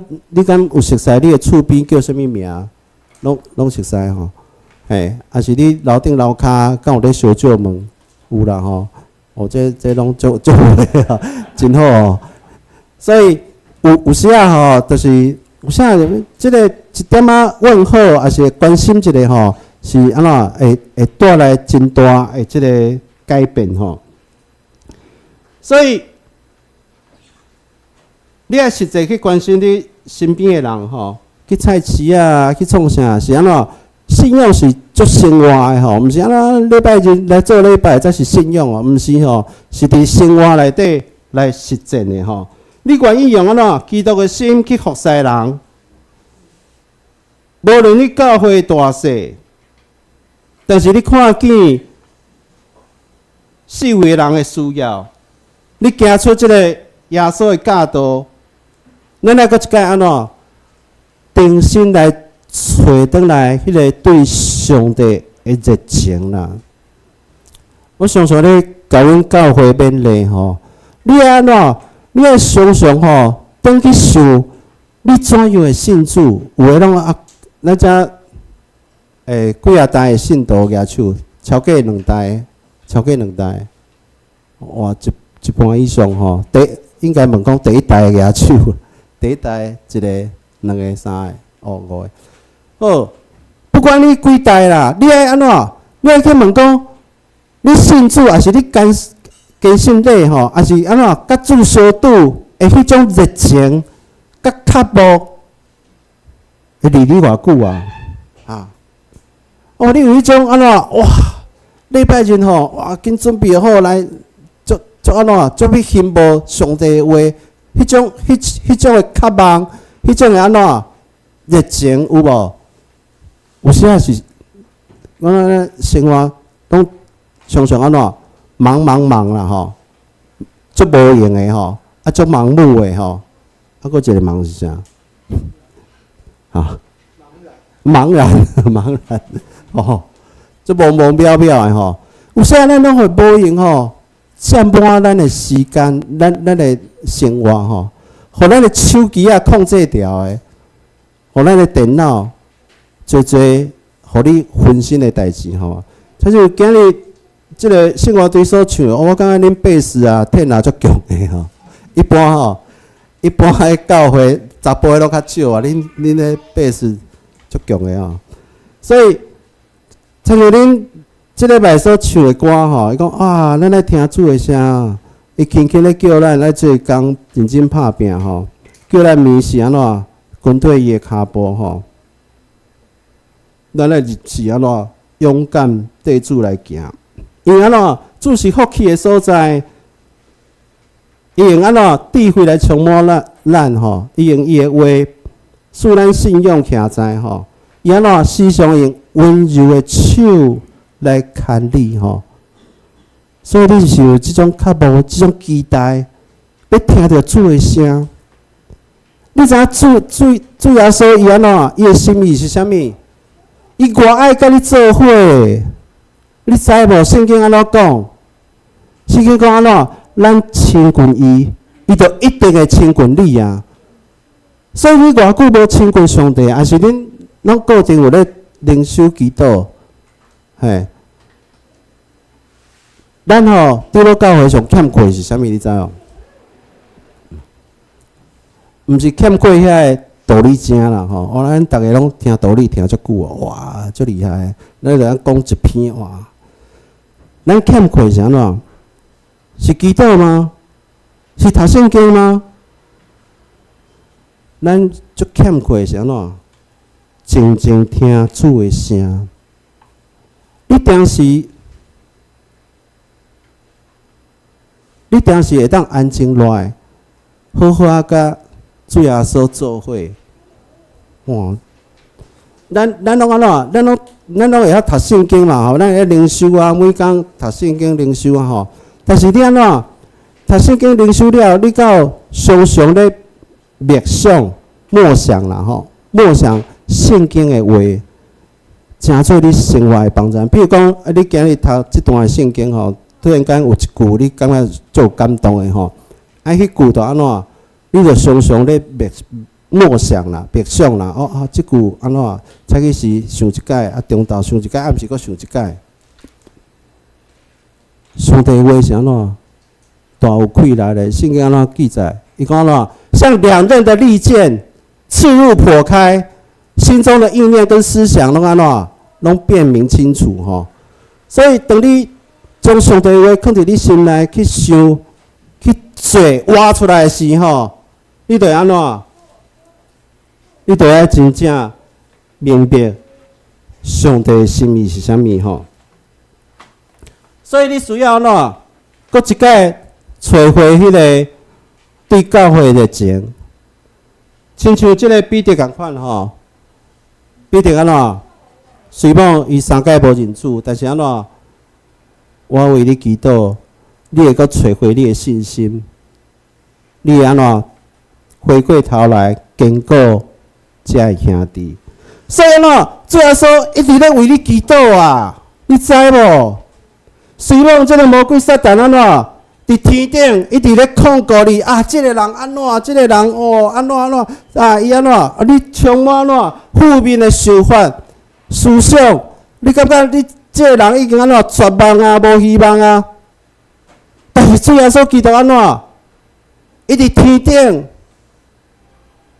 有熟似你的厝邊叫啥物名？攏熟似吼？嘿，抑是你樓頂樓跤敢有咧相借問？有啦吼。哦，這攏足足有的吼，真好哦。所以有時仔吼，就是有啥這个一點仔問候，抑是關心一下吼，是按怎會帶來真大的這个改變吼。所以你愛實際去關心你身邊的人吼，去菜市啊，去創啥是按怎？信仰是足生活的吼，毋是按怎禮拜日來做禮拜才是信仰哦，毋是吼，是佇生活內底來實踐的吼。你願意用按怎基督的心去服侍人，無論你教會大細，但是你看見四圍人的需要，你行出這個耶穌的教導，咱愛閣一擺按怎？重新來揣轉來彼个對上帝的熱情啦。我常常咧共阮教會勉勵吼，你愛按怎？你愛常常吼，轉去想你怎樣會信主？有的攏啊，咱遮幾仔代的信徒舉手，超過兩代，超過兩代，哇，一半以上吼。應該問講第一代的舉手，第一代一个、兩个、三个、哦，五个。好，不管你幾代啦，你愛按怎？你愛去問講，你信主，抑是你堅信禮吼，抑是按怎？佮主相拄的彼種熱情，佮渴慕，會離你偌久啊？啊！哦，你有彼種按怎？哇！禮拜日吼，哇，緊準備好來，足足按怎？足欲欣慕上帝的話，彼種的渴望，彼種的按怎？熱情有無？有時仔是，我咱生活攏常常按怎？忙忙忙啦吼，足無閒的吼，啊足盲目的吼，啊閣一个忙是啥？啊？茫然，茫然，哦，足茫茫渺渺的吼。有時仔咱攏會無閒吼，佔滿咱的時間，咱的生活吼，予咱的手機仔控制牢的，予咱的電腦濟濟，予你分心的代誌吼。親像今日這个聖樂隊所唱，我感覺恁貝斯啊、天啊足強的吼。一般吼，一般彼教會查埔的攏較少啊，恁咧貝斯足強的吼。所以，親像恁這禮拜所唱的歌吼，伊講啊，咱愛聽主的聲，伊輕輕咧叫咱來做工，認真拍拚吼，叫咱眠是按怎跟綴伊的跤步吼。咱愛是按怎勇敢綴主來行，因為按怎主是福氣的所在，伊用按怎智慧來充滿咱吼，伊用伊的話使咱信仰徛在吼，伊按怎時常用溫柔的手來牽你吼，所以你是有這種渴慕、這種期待，欲聽著主的聲。你知影主耶穌伊按怎？伊的心意是啥物？伊偌愛佮你做伙，你知無？聖經按怎講？聖經講按怎？咱親近伊，伊就一定會親近你啊！所以你偌久無親近上帝，抑是恁攏固定有咧靈修祈禱，嘿？咱吼長老教會上欠缺是啥物？你知無？毋是欠缺遐个道理聲啦吼！哦，咱逐个攏聽道理聽足久哦，哇，足厲害！咱就講一篇哇，咱欠缺是按怎？是祈禱嗎？是讀聖經嗎？咱足欠缺的是按怎？靜靜聽主的聲。你定時會當安靜落來，好好仔佮主耶穌做伙。哇！咱攏按怎？咱攏會曉讀聖經嘛吼？咱會靈修啊，每工讀聖經靈修啊吼。但是你按怎讀聖經靈修了，你敢有常常咧默想、默想啦吼？默想聖經的話，成做你生活的幫助。比如講，啊，你今日讀這段的聖經吼，突然間有一句你感覺足有感動的吼，啊，彼句就按怎？你就常常咧默想啦、默想啦。哦啊，這句按怎？早起時想一擺，啊，中晝想一擺，暗時閣想一擺。上帝話是按怎？大有氣力的，聖經按怎記載？伊講按怎？像兩刃的利劍，刺入剖開，心中的意念跟思想攏按怎？攏辨明清楚吼。所以，當你將上帝話囥佇你心內去想、去做、挖出來的時吼，你就會按怎？你就愛真正明白上帝的心意是啥物吼。所以你需要按怎？閣一擺揣回彼个對教會的熱情，親像這个彼得仝款吼。彼得按怎？雖罔伊三擺無認主，但是按怎？我為你祈禱，你會閣揣回你的信心，你會按怎？回過頭來堅固遮的兄弟。所以按怎？主耶穌一直咧為你祈禱啊！你知無？雖罔這个魔鬼撒旦按怎？佇天頂一直咧控告你啊！這个人按怎？這个人哦，按怎按怎？啊，伊按怎？啊，你充滿怎？負面的想法、思想，你感覺你這個人已經按怎絕望啊，無希望啊？但是主耶穌基督按怎？伊佇天頂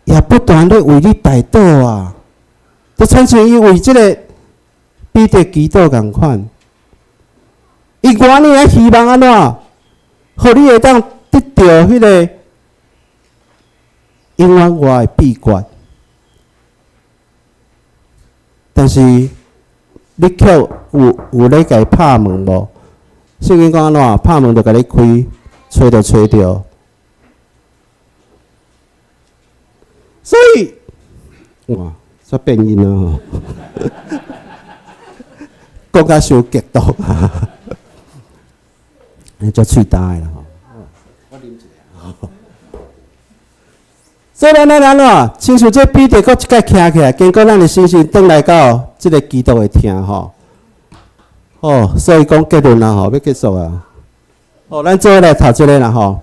也不斷咧為你代禱啊！就親像伊為這个彼得祈禱仝款，伊願意愛希望按怎？予你會當得著彼个永遠活的秘訣，但是你卻有咧共伊拍門無？聖經講按怎？拍門就共你開，揣就揣著。所以，哇，煞變音啊吼！講甲傷激動啊！足喙焦的啦吼！我啉一下。所以咱咱按怎？親像這彼得閣一擺徛起來，經過咱的信心，轉來到這个基督的疼吼。哦，所以講結論啦吼，欲結束啊。哦，咱做伙來讀這个啦吼。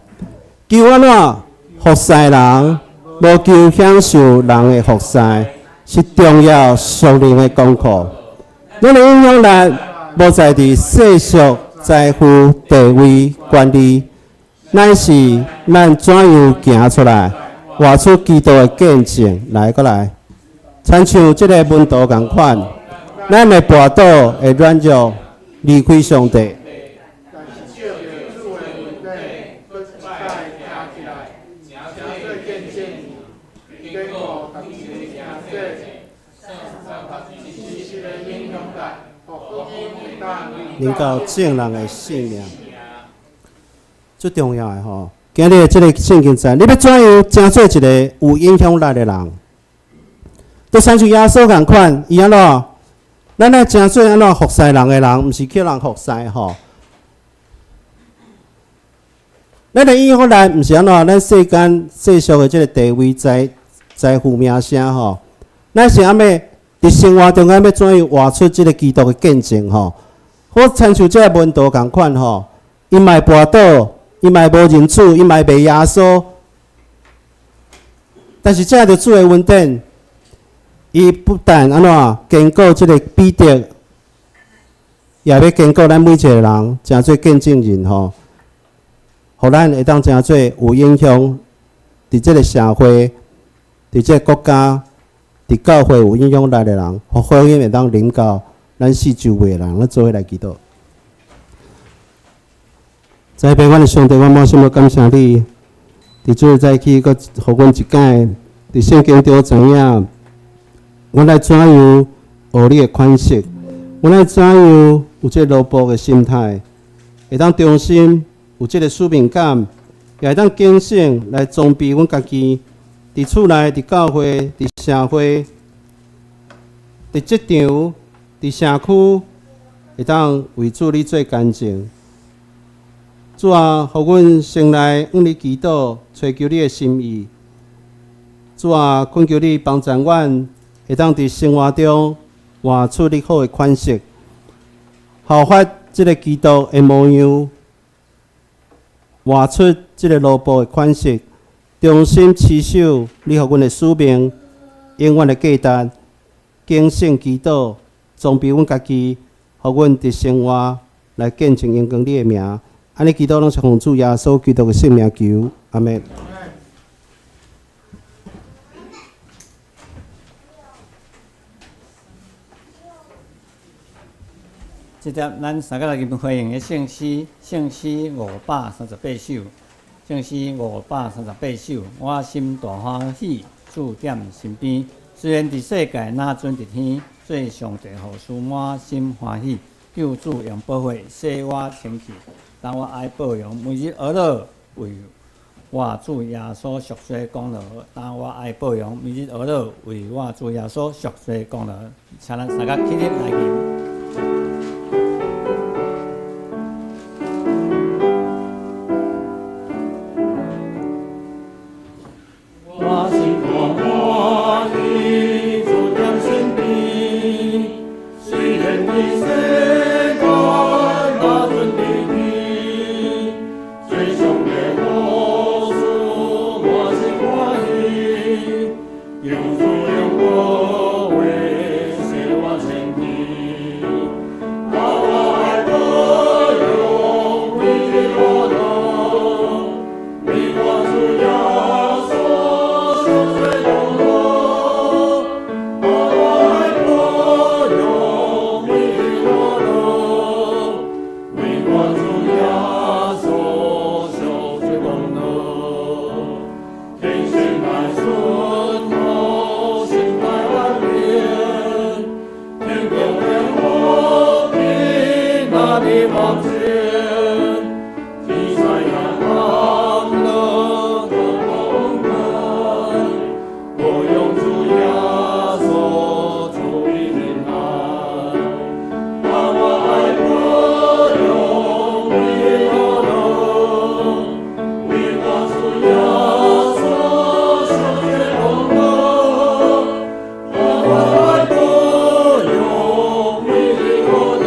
求按怎服侍人，無求享受人的服侍，是重要屬靈的功課。咱的影響力無在佇世俗財富、地位、權利，乃是咱怎樣行出來，活出基督的見證來，閣來，親像這个門徒仝款，咱會跋倒，會軟弱，離開上帝。但是借著主的恩典，閣一擺徛起來，成做見證人，堅固逐一个行者，真實的影響力，予福音會當臨到眾人的性命，最重要的吼，今日這个聖經節，你欲怎樣成做一个有影響力的人？就親像耶穌仝款，伊按怎？咱愛成做按怎服侍人的人，毋是叫人服侍吼。咱的影響力毋是按怎？咱世間世俗的這个地位、財富、名聲吼，咱是按欲佇生活中間欲怎樣活出這个基督的見證吼？好親像這个門徒仝款吼，伊嘛會跋倒，伊嘛會無認主，伊嘛會賣耶穌。但是藉著主的恩典，伊不但按怎堅固這个彼得，也欲堅固咱每一个人，成做見證人吼，予咱會當成做有影響，佇這个社會，佇這个國家，佇教會有影響力的人，予福音會當臨到咱四周圍的人，咱做伙來祈禱。慈悲阮的上帝，阮滿心要感謝你，佇主日早起，閣予阮一擺，佇聖經中知影，阮愛怎樣學你的款式，阮愛怎樣有這個奴僕的心態，會當忠心，有這個使命感，也會當警醒來裝備阮家己，佇厝內、佇教會、佇社會、佇職場、佇社區，會當為主你做見證。主啊，予阮先來向你祈禱，揣求你的心意。主啊，懇求你幫助阮，會當佇生活中活出你好的款式，效法這个基督的模樣，活出這个奴僕的款式，忠心持守你予阮的使命，永遠的價值，警醒祈禱，裝備阮家己，予阮佇生活來見證榮光你的名。按呢祈禱攏是奉主耶穌基督的聖名求，阿們。這節咱三個來入會用的聖詩，聖詩538首，聖詩五百三十八首。我心大歡喜，主踮身邊。雖然佇世界，若尊佇天，做上帝服侍，滿心歡喜。救主用寶血洗我清氣，當我愛報榮，每日呵樂為我主耶穌贖罪功勞。當我愛報榮，每日呵樂為我主耶穌贖罪功勞。請咱三個起立來吟。我心大歡喜，主踮身邊，雖然佇世間，若陣佇天，做上帝服侍，滿心歡喜，求主用寶血洗我清氣，當我愛報榮，每日呵樂，為我主耶穌贖罪功勞。當我愛報榮，每日呵樂，為我主耶穌贖罪功勞。天心來順服，心態安寧，天國的和平哪裡望見？天使也安樂得蒙恩，我用主耶穌主的平安。當我愛報榮，每日呵樂，為我主耶穌贖罪功勞。當我愛報榮，每日呵樂，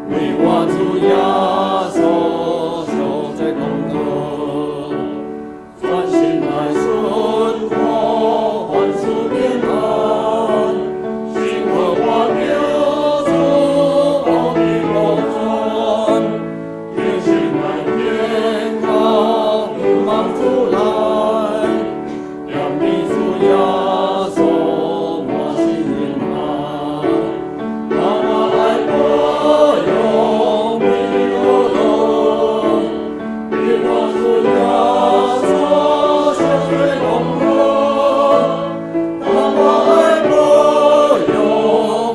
為我主耶穌贖罪功勞。專心來順服，凡事平安，心和我救主奧秘無轉，天心來天國，仰望主來，仰望主耶穌滿心平安。當我愛報榮，每日呵樂，為我主耶穌贖罪功勞。當我愛報榮，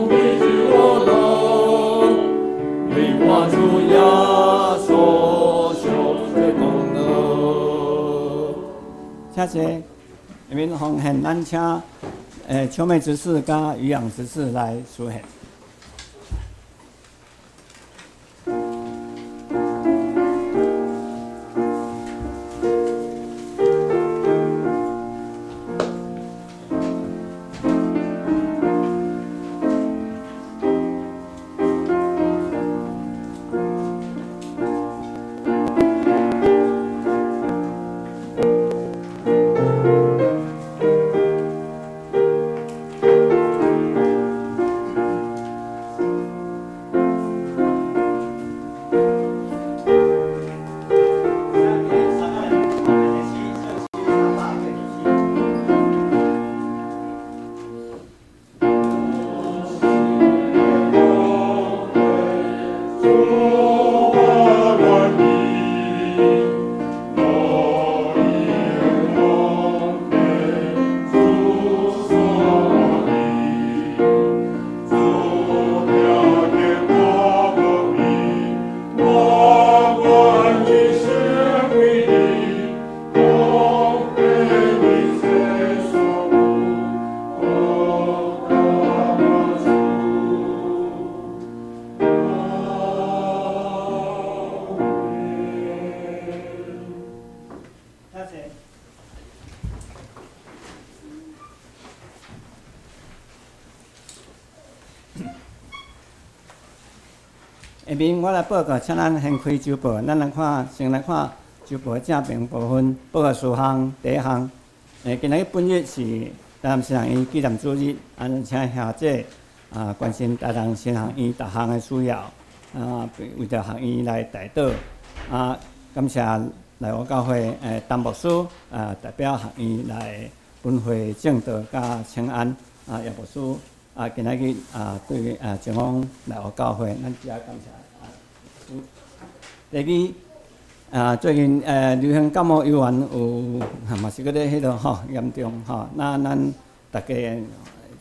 每日呵樂，為我主耶穌贖罪功勞。請坐，下面奉獻，咱請秋妹執事佮漁養執事來書獻。下面我來報告，請咱掀開週報，咱來看，先來看週報正面部分，報告事項第一項。今仔日本日是台南神學院紀念主日，請兄姐關心台南神學院逐項的需要，為著學院來代禱。感謝內湖教會陳牧師代表學院來分會證道佮請安。葉牧師今仔日對前往內湖教會，咱遮感謝。第二，最近流行感冒猶原有，嘛是閣咧彼落吼嚴重吼。那咱逐家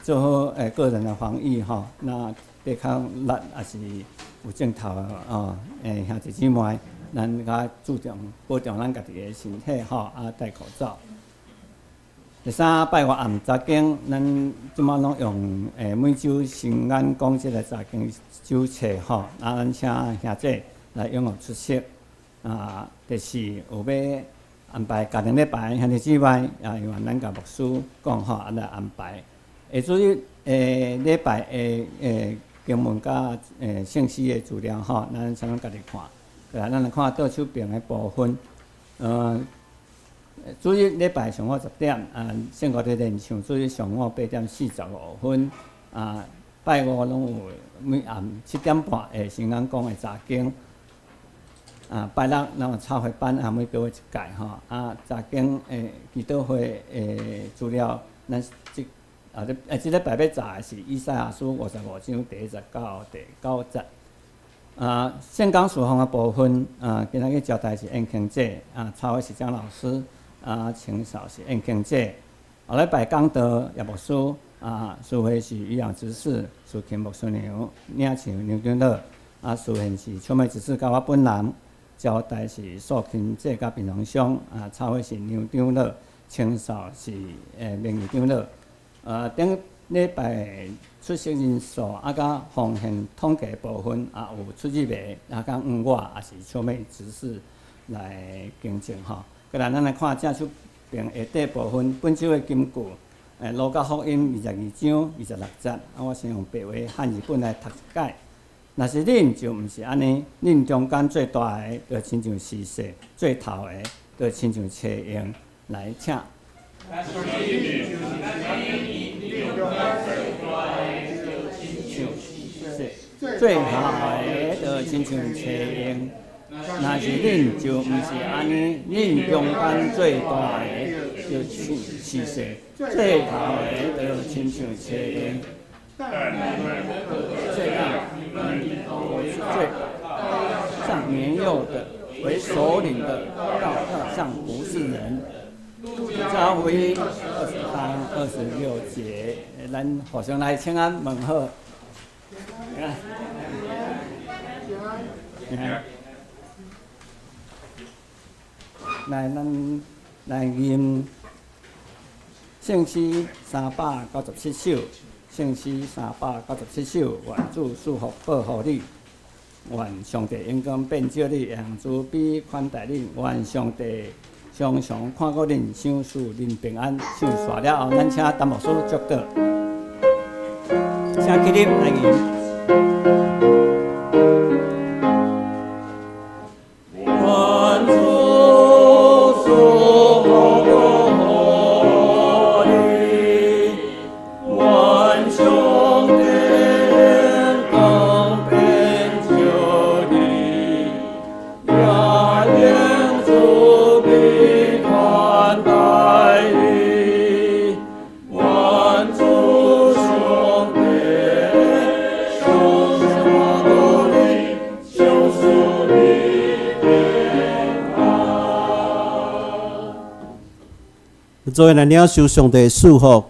做好個人的防疫吼，那抵抗力也是有症頭哦。兄弟姊妹，咱較注重保重咱家己的身體吼，戴口罩。第三，拜五暗查經，咱這擺攏用每週新眼講這个查經手冊吼，咱請兄姐來踴躍出席。第四，有欲安排家庭禮拜，兄弟姊妹希望咱共牧師講吼，來安排。下主日禮拜的經文佮聖詩的資料吼，咱請咱家己看。來，咱來看倒手邊的部分。主日禮拜上午10點，聖歌隊練唱；主日上午8點45分，拜五攏有每暗7點半的新眼講的查經。拜六咱有插花班，每個月一屆吼。查經祈禱會的資料，咱這這禮拜欲查的是以賽亞書55章第一節到第九節。聖講事奉的部分，今仔日交代是燕卿姐，插花是張老師，清掃是燕卿姐。後禮拜講道葉牧師，司會是漁養執事，司琴牧師娘，領唱梁長樂，司獻是秋妹執事佮我本人，交代是素琴姐佮平常乡，插花是梁長樂，清掃是明義長老。頂禮拜出席人數佮奉獻統計部分有出入的，佮我也是秋妹執事來更正吼。過來，咱來看正手邊下底部分，本週的金句，路加福音22章26節，我先用白話漢字本來讀一擺。若是恁就毋是按呢，恁中間最大的，就親像司祭；最頭的，就親像車嬰。來，請。若是恁就是按呢，恁中間最大的，就親像司祭；最頭的，就親像車嬰。若是恁就毋是按呢，恁中間最大的，就親司祭；最頭的，就親像車嬰。但你們不可這樣，最像年幼的為首領的，倒要像服侍人。路加福音20章26節，咱互相來請安問好。平安。來，咱來吟聖詩397首，聖詩397首，願主賜福保護你，願上帝榮光遍照你，用慈悲寬待你，願上帝常常看顧恁，賞賜恁平安。唱煞了後，咱請陳牧師祝禱，請起立來吟。願主賜福保護你，願上帝榮光遍照你，也用慈悲寬待你，願主上帝常常看顧你，賞賜你平安。做伙來領受上帝的祝福，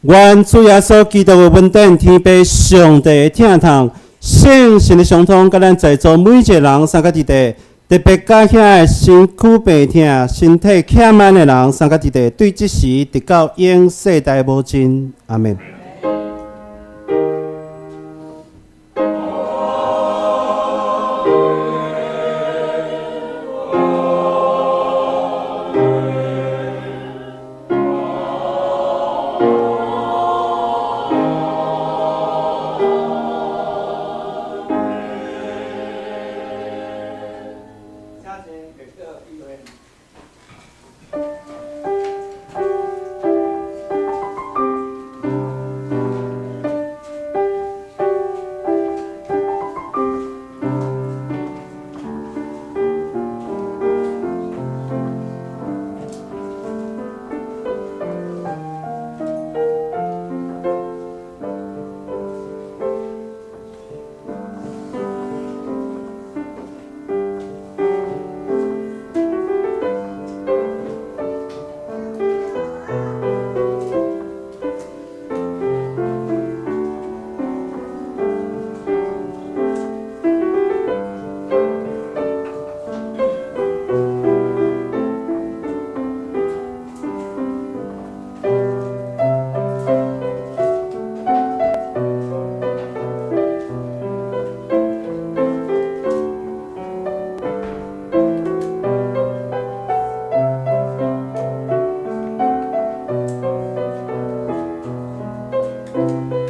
願主耶穌基督的恩典、天父上帝的疼痛、聖神的相通，佮咱在座每一个人三個弟弟，特別佮遐个身軀病痛、身體欠安的人三個弟弟，對這時直到永世代無盡。阿們。主。